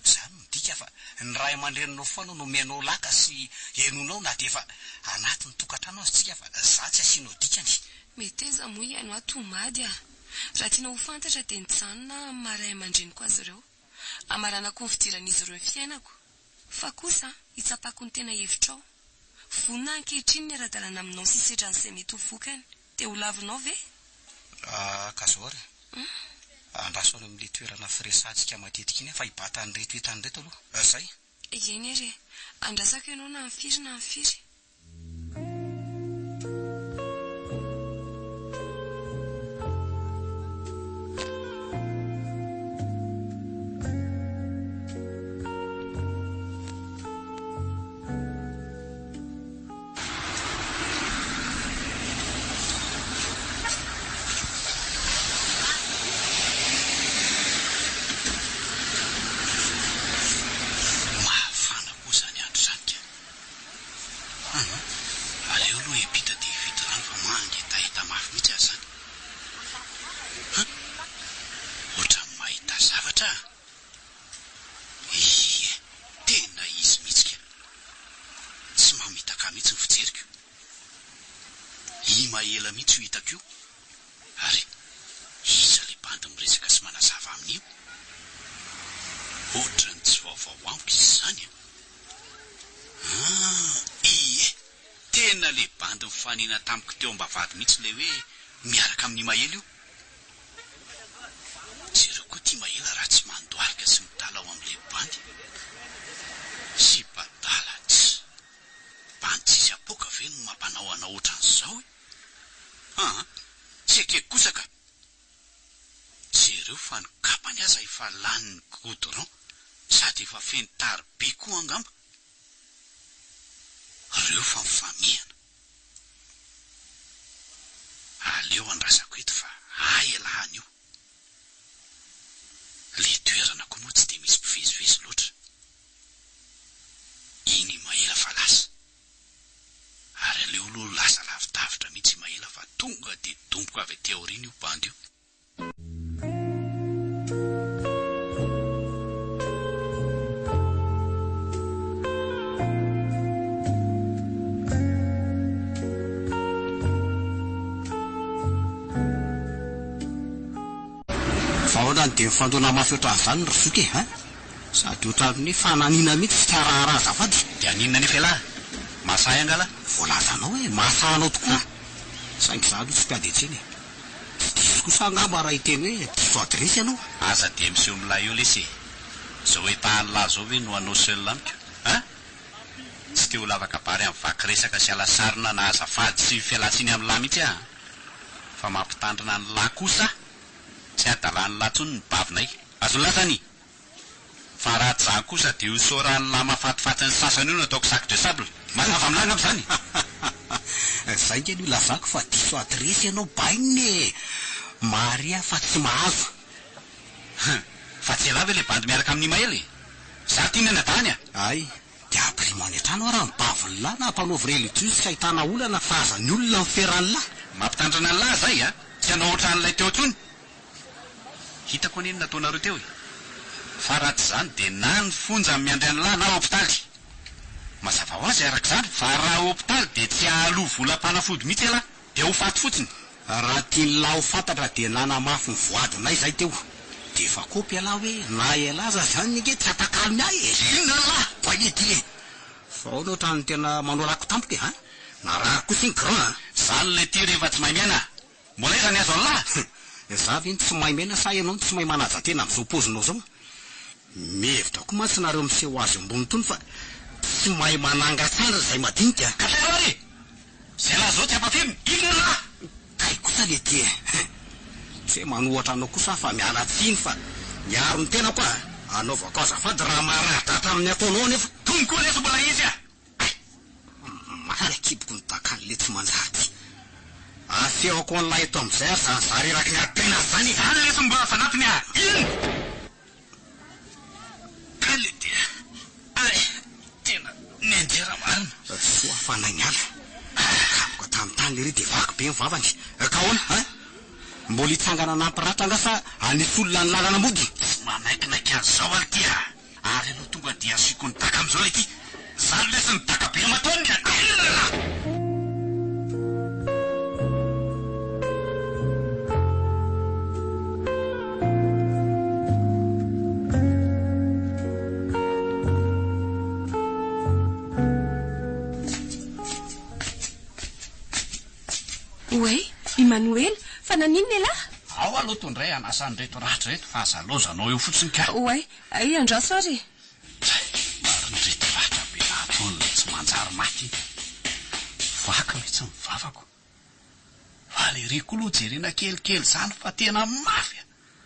Izany midika fa ny ray aman-dreninao foana no omenao laka sy henoinao na dia efa anatin'ny tokantrano aza tsika fa za tsy asianao dikany. Meteza moa hihaino ahy tomady ah. Raha tianao ho fantatra dia nijanona aho amin'ny maha ray aman-dreniko azy ireo. Hamaranako ny fidiran'izy ireo ny fiainako. Fa kosa hitsapako ny tena hevitrao. Vonona aho ankehitriny ny hiara-dalana aminao sy hisedra an'izay mety ho vokany. Dia ho lavinao ve? Ah, ka zao ary. Andraso any amin'ilay toerana firesahantsika matetika iny aho fa hibata an'ireto entana ireto aloha. Zay. Eny ary e. Andrasako ianao na amin'ny firy na amin'ny firy. Mafana koa izany andro izany ka. Hum, aleo aloha hiampita dia hividy rano fa mangetaheta mafy mihitsy aho izany. Hum, ohatran'ny mahita zavatra aho. Ie, tena izy mihitsy ka. Tsy mamitaka ahy mihitsy ny fijeriko. I Maela mihitsy io hitako io. Ary iza ilay bandy miresaka sy manazava aminy io? Ohatran'ny tsy vaovao amiko izy izany an! Ah, ie, tena ilay bandy nifanena tamiko teo am-bavahady mihitsy ilay hoe miaraka amin'i Maela io. Jereo koa ity Maela raha tsy mandohalika sy mitalaho amin'ilay bandy. Any aza efa lany ny goudron sady efa feno tariby koa angamba. Reo fa mifamihana. Aleo andrasako eto fa hay elah anio. Le toerana koa moa tsy dia misy mpivezivezy loatra. Iny i Mahela fa lasa. Ary aleo aloha lasa lavidavitra mihitsy i Mahela fa tonga dia domboka avy aty aoriana io bandy io. Fa ahoana no dia mifandona mafy ohatran'izany ry zoky e? Hein? Sady ohatran'ny hoe fananina mihitsy tsy raharaha azafady. Dia haninona anefa ialahy? Mahasahy angaha lahy? Voalazanao hoe mahasahy anao tokoa. Saingy izaho aloha tsy mpiady an-tsena e. Tsy diso kosa angamba raha hiteny hoe diso adiresy ianao. Aza dia miseho milay eo lesy e! Zao état an'lah zao ve no hanao seul amiko? Hein? Tsy te ho lava kabary amin'ny vaky resaka sy alasarina na azafady sy fialantsiny amin'lah mihitsy aho an! Fa mampitandrina an'lah kosa tsy hadalan'lah tsony ny bavinay. Azon'lah zany? Fa raha tsy zany kosa dia io soran'lah mahafatifaty ny sasany io no ataoko sac de sable. Mazava amin'lah angamba zany? Zay nge no ilazako fa diso adiresy ianao bainina e! Maria fa tsy mahazo. Hum! Fa tsy elah ve le bandy miaraka amin'i Maela e? Za tiany anadahany a! Hay, dia ampirimo any an-trano ara ny bavin'lah na ampanaovy religieux tsy ahitana olana fa aza ny olona mifera an'lah. Mampitandrina an'lah zay a! Tsy hanao otran'ilay teo tsony! Hitako anie ny nataonareo teo e! Fa raha tsy izany dia na ny fonja no miandry an'lah na hopitaly! Mazava ho azy araka izany fa raha hopitaly dia tsy hahaloa volam-panafody mihitsy ialahy dia ho faty fotsiny! Raha tian'lah ho fantatra dia nanamafy ny voadinay izay teo. Dia efa kopy ialahy hoe na ialahy aza izany ange tsy hatakalony ahy e! Inona lah! Boay ity e! Fa ahoana ohatran'ny tena manao lako tampoka e! An! Narary kosa iny grand an! Zany ilay ity rehefa tsy mahay miaina a! Mbola aiza ny azo an'lah? Za ve no tsy mahay miaina sa ianao no tsy mahay manaja tena amin'izao paozinao izao? Mihevitra koa mantsy nareo miseho azy ambony itony fa tsy mahay manangan-tsandry izay madinika a! Ka taiza ary e! Zay lahy zao tsy ampafiriny, inona lah! Kay kosa letia e! Tsy hoe manohatra anao kosa aho fa miala tsiny fa miaro ny tenako aho a! Anaovako azafady raha maharary-datra amin'ny ataonao anefa. Tony koa lesy mbola izy a! Hay! Mafy akiboko ny dakan'le tsy manjary ty. Asehoko an'lah eto amin'izay ary zany zary eraky ny ady tena zany e! Zany lesy mbola fanampiny a! Inona? Kay le dia ay! Tena nianjera marina. Soa fa nainiala. Kapoka tamin'ny tany lery dia vaky be ny vavany. Ka ahoana hein? Mbola hitsangana hanampy ratra angaha sa hanisy olona ny lalana mody? Tsy manaikinaiky an'izao aho ty a! Ary aleo tonga dia asiako ny daka amin'izao ilay ity. Zany lesy ny daka be aman-taoniny a! Inona! Oay, i Manoela, fa naninona elah? Ao aloha to ndray hanasa an'ireto ratra ireto fa aza laozanao eo fotsiny ka. Oay, Hay andraso ary e! Tray, marina ireto ratra be nataon'ilay tsy manjary maty iny. Vaky mihitsy ny vavako. Fa le ry koa aloha jerena kelikely izany fa tena mafy a!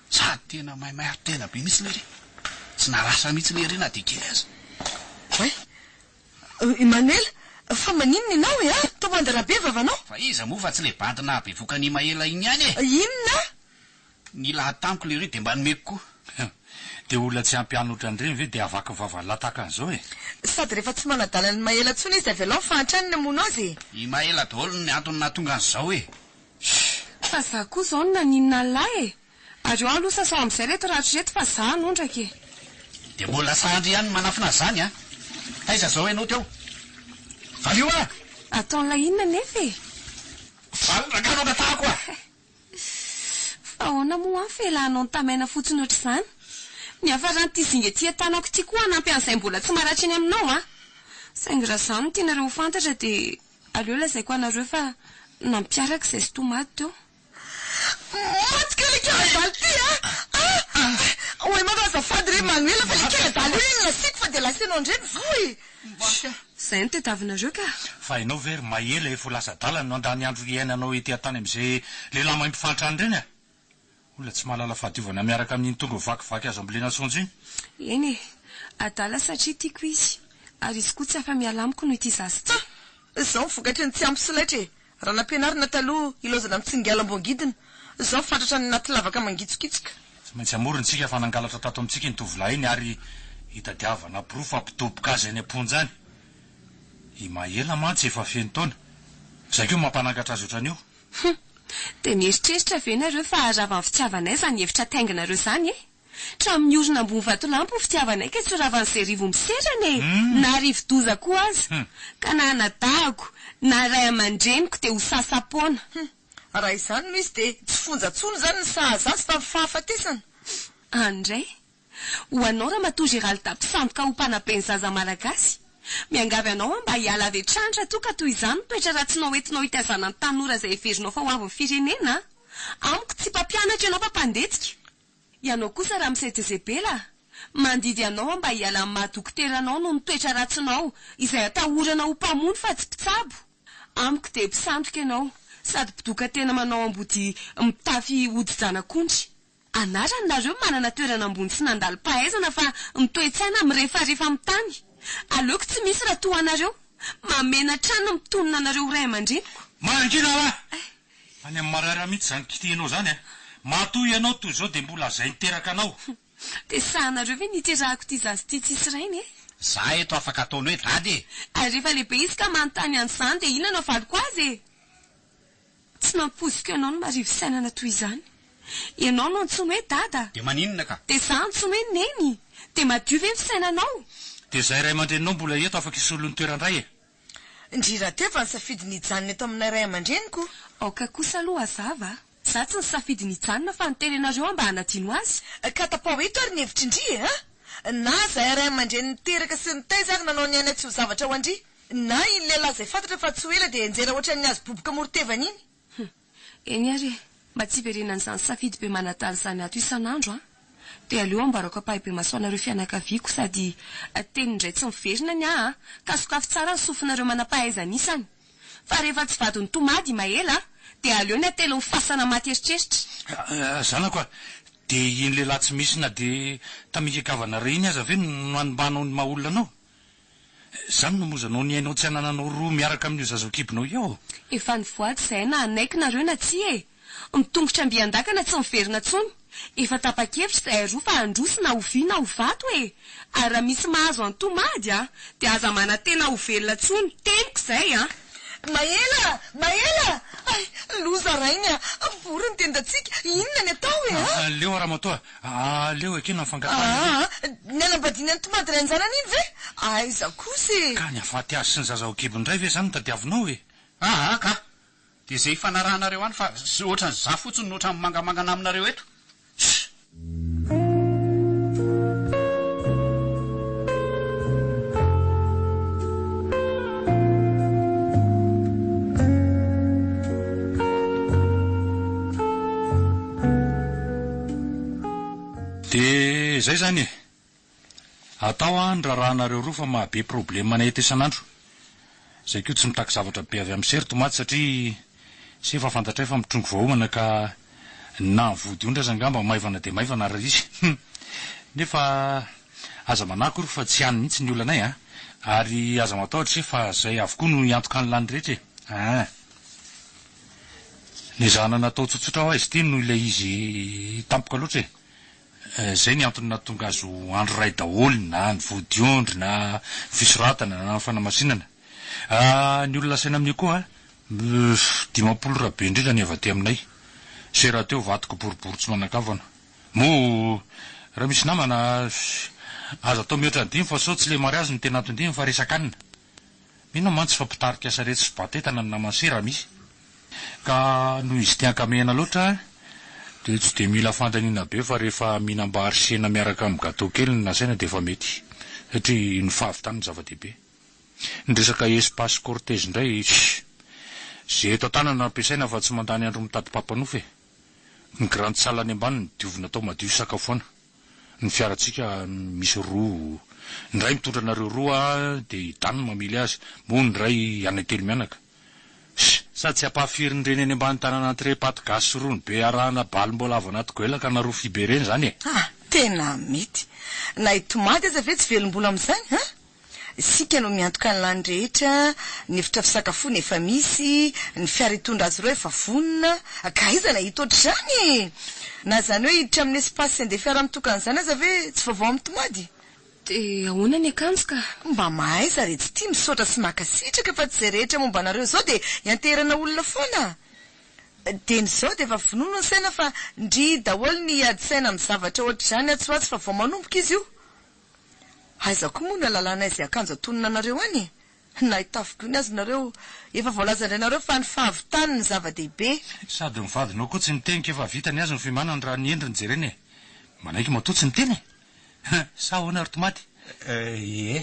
Sady tena maimay ary tena be mihitsy le ry. Tsy naratra mihitsy le ry na dia kely aza. Oay! Emmanuel, fa maninona ianao e? A! Toa mandra be vavanao. Fa iza moa fa tsy le bandy nahabevoka an'i Maela iny ihany e! Inona? Nila tamiko lery dia mba nomeko koa. Dia olona tsy ampy hanina ohatran'ireny ve dia havaky vava lataka an'izao e? Sady rehefa tsy manadala an'i Maela intsony izy dia avelao ny fahantrany ny hamono azy e! I Maela daholo ny antony nahatonga an'izao e! Fa za koa izao no naninona an'lah e! Ary eo aloha sasao amin'izay reto ratra ireto fa za hanondraka e! Dia mbola sandry ihany ny manafina an'izany an! Taiza izao ianao teo? Valio aho! Ataon'lah inona anefa e? Valio rangahy no angatahako a! Fa ahoana moa an fa elah hanao ny tamaina fotsiny ohatr'izany? Niafaran'ity zinga ity an-tanako ity koa hanampy an'izay mbola tsy maratra eny aminao an! Saingy raha izany no tianareo ho fantatra dia aleo lazaiko anareo fa nampiaraka izay sy tomady teo. Maty ka le kely adala ity a! Ah! Oay mama azafady re Manuela fa le kely adala io iny nasiako fa dia lasa ianao indray ny voa e! Izay no tadiavinareo ka! Fa ianao ve ry Maela efa ho lasa adala no handany andro hiainanao ety an-tany amin'izay lehilahy mahay mifantrano ireny a? Olona tsy mahalala fahadiovana miaraka amin'iny tongony vakivaky azo ambolena saonjo iny. Eny e! Adala satria tiako izy, ary izy koa tsy afa-miala amiko noho ity zaza ity. Ha! Izao ny vokatry ny tsy ampy solaitra e! Raha nampianarina taloha ilaozana mitsingalam-boangidina, izao fatratra any anaty lavaka mangitsokitsoka. Tsy maintsy hamorona isika fa nangalatra tato amintsika iny tovolahy iny ary hitadiavana porofo hampidoboka azy any am-ponja any. I Mahela mantsy efa feno taona. Izay koa mampanangatra azy ohatran'io. Hum! Dia mieritreritra ve nareo fa harava ny fitiavanay izany hevitra tainginareo izany e? Trano miorina ambony vatolampy ny fitiavanay ka tsy ho ravan'izay rivo miserana e! Na rivo-doza koa aza! Ka na anadahako, na ray aman-dreniko dia ho sasa-poana! Hum! Raha izany no izy dia tsy fonja intsony izany ny sahaza azy fa fahafatesana! Any indray! Ho anao Ramatoa Geralda mpisandoka ho mpanabe ny zaza malagasy! Miangavy anao aho mba hiala avy hatrany raha toa ka toy izany ny toetra ratsinao entinao hitaizana ny tanora izay heverinao fa ho avin'ny firenena a! Amiko tsy mpampianatra ianao fa mpandetika! Ianao kosa ramose Jezebela a! Mandidy anao aho mba hiala amin'ny maha dokotera anao noho ny toetra ratsinao izay atahorana ho mpamono fa tsy mpitsabo. Amiko dia mpisandoka ianao sady mpidoka tena manao ambodia mitafy hodi-janak'ondry. Anarany nareo manana toerana ambony sy nandalim-pahaizana fa ny toe-tsaina mirefarefa amin'ny tany. Aleoko tsy misy raha toa anareo. Mahamenatra ahy ny mitonona anareo ho ray aman-dreniko. Mangina hoa! Any amin'ny marary mihitsy izany kitihinao izany a! Matoa ianao toy izao dia mbola izay niteraka anao. Dia sahanareo ve ny hiterahako ity zaza ity tsisy rainy e? Za eto afaka ataony hoe dada e! Ary rehefa lehibe izy ka manontany an'izany dia inona no havaliko azy e? Tsy nampoiziko ianao ny marivo fisainana toy izany. Ianao no antsoiny hoe dada. Dia maninona ka? Dia za antsoiny hoe neny. Dia madio ve ny fisainanao? Dia izay ray aman-dreninao mbola eto afaka hisolo ny toeran-dray e! Ndry rahateo fa nisafidy ny hijanona eto aminay ray aman-dreniko. Aoka kosa aloha hazava a! Za tsy nisafidy ny hijanona fa nitery anareo aho mba hanadino azy. Ka tapaho eto ary ny hevitry ndry e! A! Na zahay ray aman-dreny niteraka sy nitaiza ary nanao ny ainay tsy ho zavatra ho an-dry. Na iny lehilahy izay fantatra fa tsy ho ela dia hianjera ohatran'ny hazo boboka amoron-tevana iny. Hum. Eny ary e! Mba tsy hiverenan'izany safidy be manadala izany ato isan'andro an! Dia aleo ambarako ampahibemaso anareo fianakaviako sady teny indray tsy miverina ny ahy an! Ka sokafy tsara ny sofinareo manam-pahaizana isany! Fa rehefa tsy vadin'i Tomady i Mahela dia aleo ny atelin'ny fasana maty eritreritra. Zanako a! Dia iny lehilahy tsy misy na dia tamingin-kavana re iny aza ve no hanombanao ny maha olona anao? Izany no hamozanao ny ainao tsy hanananao roa miaraka amin'io zaza ao an-kibonao io? Efa nivoady izahay na hanaiky nareo na tsia e! Ny tongotra mby an-dakana tsy miverina intsony. Efa tapa-kevitra izahay roa fa handroso na ho vy na ho vato e! Ary raha misy mahazo an'i Tomady a! Dia aza manantena ho velona intsony, teniko izay a! Mahela! Mahela! Hay! Loza rainy a! Vory ny tendantsika, inona ny atao e! A! Aleo ramatoa Aleo ekena ny fangatahana aloha. Aa! Ny hanambadiany an'i Tomady rain-janany iny ve? Aiza kosa e! Ka ny hahafaty azy sy ny zaza ao an-kibony indray ve izany no tadiavinao e? Aa ka! Dia izay ifanarahanareo any fa ohatran'ny za fotsiny no ohatran'ny mangamangana aminareo eto. Ssy! Dia izay izany e! Atao an ny raharahanareo roa fa mahabe problème anay eto isan'andro. Izay koa tsy mitaky zavatra be avy amin'ny sery tomaty satria se efa fantatray fa mitrongy vao homana ka na ny vodiondry aza angamba maivana dia maivana raha izy. Hum! Nefa aza manahy akory fa tsy any mihitsy ny olanay an! Ary aza matahotra se fa zay avokoa no hiantoka ny lany rehetra e! Aa! Nezahana natao tsotsotra hoa izy ity noho ilay izy tampoka loatra e! Izay ny antony nahatonga azy ho andro iray daholo na ny vodiondry na ny fisoratana na ny fanamasinana. Ny olona asaina amin'io koa 50 raha be indrindra ny avy aty aminay. Izay rahateo vadiko boribory tsy manan-kavana. Moa raha misy namana aza atao mihoatra ny dimy fa sao tsy ilay mariazy no tena anton-dimy fa resak'anina. Mino aho mantsy fa mpitarika sarety sy batentana ny naman'i se raha misy. Ka noho izy tia ankamehana loatra dia tsy dia mila fandaniana be fa rehefa mihinam-bary sy hena miaraka amin'ny gateau kely no nasaina dia efa mety satria ny fahavitany no zava-dehibe. Ny resaka espace cortège indray, ze eto an-tanana no ampiasaina fa tsy mandany andro mitady mpampanofa e! Ny grande salle any ambany no diovina atao madio hisakafoana. Ny fiarantsika misy roa, ny iray mitondra anareo roa dia i Dany no mamily azy, moa ny iray anay telo mianaka. Ss. Sady tsy ampahafirin'ireny any ambany tanàna entrée paty gasy sy rony be arahana balim-boalavo anaty goelaka na rofia be ireny izany e! Ah! Tena mety. Na i tomady aza ve tsy velom-bolo amin'izany an? Isika no miantoka ny lany rehetra, ny efitra fisakafoana efa misy, ny fiara hitondra azy ireo efa vonona. Ka aiza nahita ohatr'izany e? Na izany hoe hiditra amin'ny espace sy handeha fiara mitokana izany aza ve tsy vaovao amin'ny tomady? Dia ahoana ny akanjo ka? Mba mahaiza re tsy tia misaotra sy mankasitraka fa tsy izay rehetra momba anareo izao dia ianteherana olona foana. Dieny izao dia efa vonono ny saina fa ndry daholo ny hiady saina amin'ny zavatra ohatr'izany atsy ho atsy fa vao manomboka izy io. Aiza koa moa no alalana izay akanjo atonina anareo any e? Na hitafy gony aza nareo, efa voalazan-drainareo fa ny fahavitany ny zava-dehibe. Sady ny vadinao koa tsy miteny k'efa vita ny azy ny fiomanany raha ny endriny jerena e! Manaiky matoa tsy miteny e! Sa ahoana ry tomaty? Ie.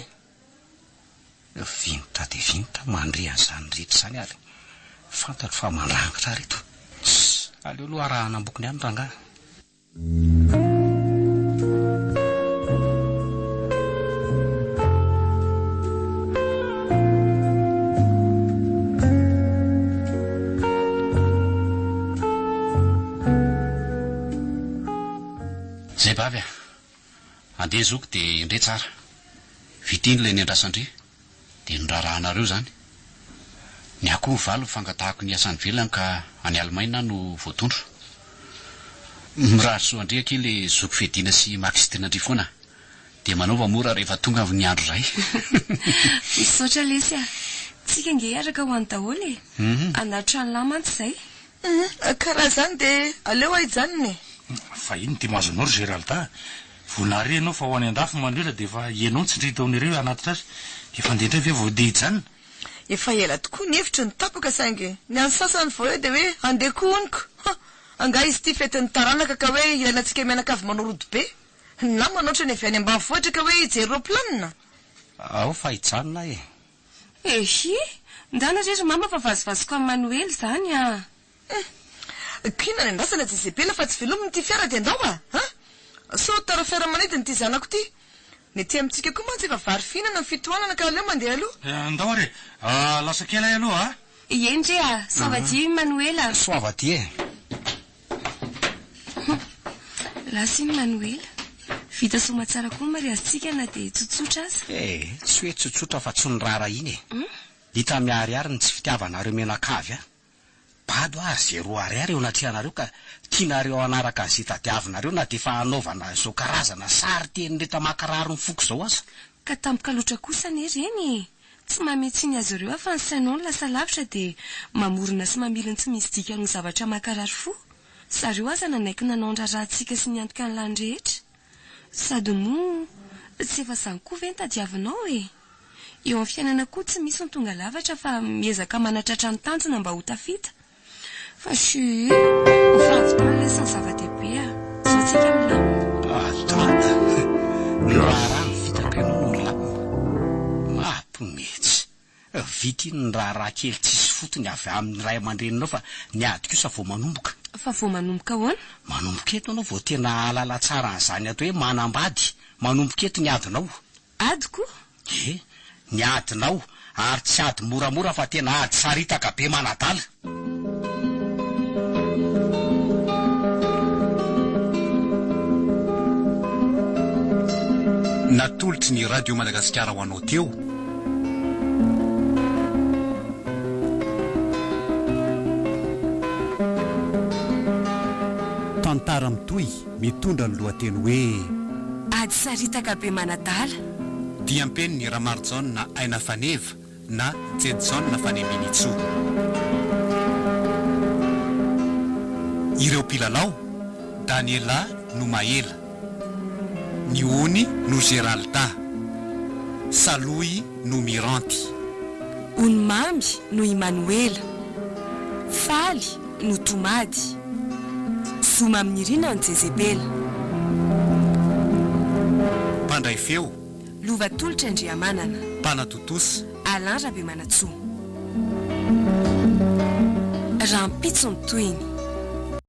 Vinta dia vinta mandre an'izany rehetra izany ary fantatro fa mandrangitra reto. Tss! Aleo aloha arahana ambokony any rangahy. Zay bavy a! Andeha zoky dia indre tsara. Vita iny ilay niandrasan-dry dia norarahanareo izany. Ny ahy koa mivaly ny fangatahako ny hiasa any ivelany ka any Alemaina aho no voatondro. Mirary soa an-dry akia ilay zoky Fiadiana sy Maxitine-ndry foana a! Dia manaova mora rehefa tonga ny andro iray. Misaotra lesy a! Tsika ange hiaraka ho any daholo e! Anaty tranolahy mantsy izay. Humm, ka raha izany dia aleo aho hijanona e! Fa inona ity mahazo anao ry Gerald a? Vao nahare ianao fa ho any andafy Manuel dia efa ianao no tsindrin-taona ireo hanatitra azy. Efa handeha indray ve vao dia hijanona? Efa ela tokoa ny hevitro no tapaka saingy ny an'ny sasany vao eo dia hoe handeha koa honiko! Huh! Angaha izy ity fetin'ny taranaka ka hoe ilaina antsika mianakavy manao rodobe? Na manao ohatran'ny avy any ambanivohitra ka hoe hijery roaplanina? Ao fa hijanona aho e! Ehy! Ndana re ry mama fa vazivaziko amin'i Manoela izany ah! Hum! K'inona ny andrasana Jezebela fa tsy velomina ity fiara dia ndao ah! An! Sao tara fiaramanidina ity zanako ity? Ny aty amintsika koa mantsy efa vary fihinana ny fitohanana ka aleo mandeha aloha. Ndao ary e! Lasa kely ahy aloha ah! Eny re ah! Soavadia i Manoela ah! Soavadia e! Hum! Lasa iny Manoela. Vita soamatsara koa ny mariazintsika na dia tsotsotra aza. Eh! Tsy hoe tsotsotra fa tsy noraharahiana e! Hita miharihary ny tsy fitiavanareo mianakavy ahy. Bado aho ary zéro ariary eo anatrehanareo ka tianareo hanaraka an'izay tadiavinareo na dia efa hanaovana izao karazana sarin-teny rehetra mankarary ny foko izao aza. Ka tampoka loatra kosa anie ireny e! Tsy manome tsiny azy ireo aho fa ny sainao no lasa lavitra dia mamorona sy mamily ny tsy misy dikany ho zavatra mankarary fo. Zareo aza nanaiky nanao ny raharahantsika sy niantoka ny lany rehetra. Sady moa tsy efa izany koa ve ny tadiavinao e? Eo amin'ny fiainana koa tsy misy ny tonga lafatra fa miezaka manatratra ny tanjona mba ho tafita. Fa chuu! Ny fahavitana lesy ny zava-dehibe a! Zao tsika milamina. Adala! Ny raharaha no vitako ianao no milamina. Mampimetsy. Vita iny ny raharaha kely tsisy fotony avy amin'ny ray aman-dreninao fa ny ady kosa vao manomboka. Fa vao manomboka ahoana? Manomboka eto ianao vao tena hahalala tsara an'izany atao hoe manambady. Manomboka eto ny adinao. Adiko? Ie, ny adinao, ary tsy ady moramora fa tena ady saritaka be manadala. Natolotry ny Radio Madagasikara ho anao teo. Tantara mitohy. Mitondra ny lohateny hoe. Ady saritaka be manadala. Diam-penin'i Ramarijaona Aina Faneva na Jedson Faneminitsoa. Ireo mpilalao, Daniela no Maela. Ny Ony no Geralda. Salohy no Miranty. Ony Mamy no i Manoela. Faly no tomady. Zo Maminirina ny Jezebela. Mpandray feo. Lova Tolotra Andriamanana. Mpanatontosa. Alain Rabemanantsoa. Rahampitso ny tohiny.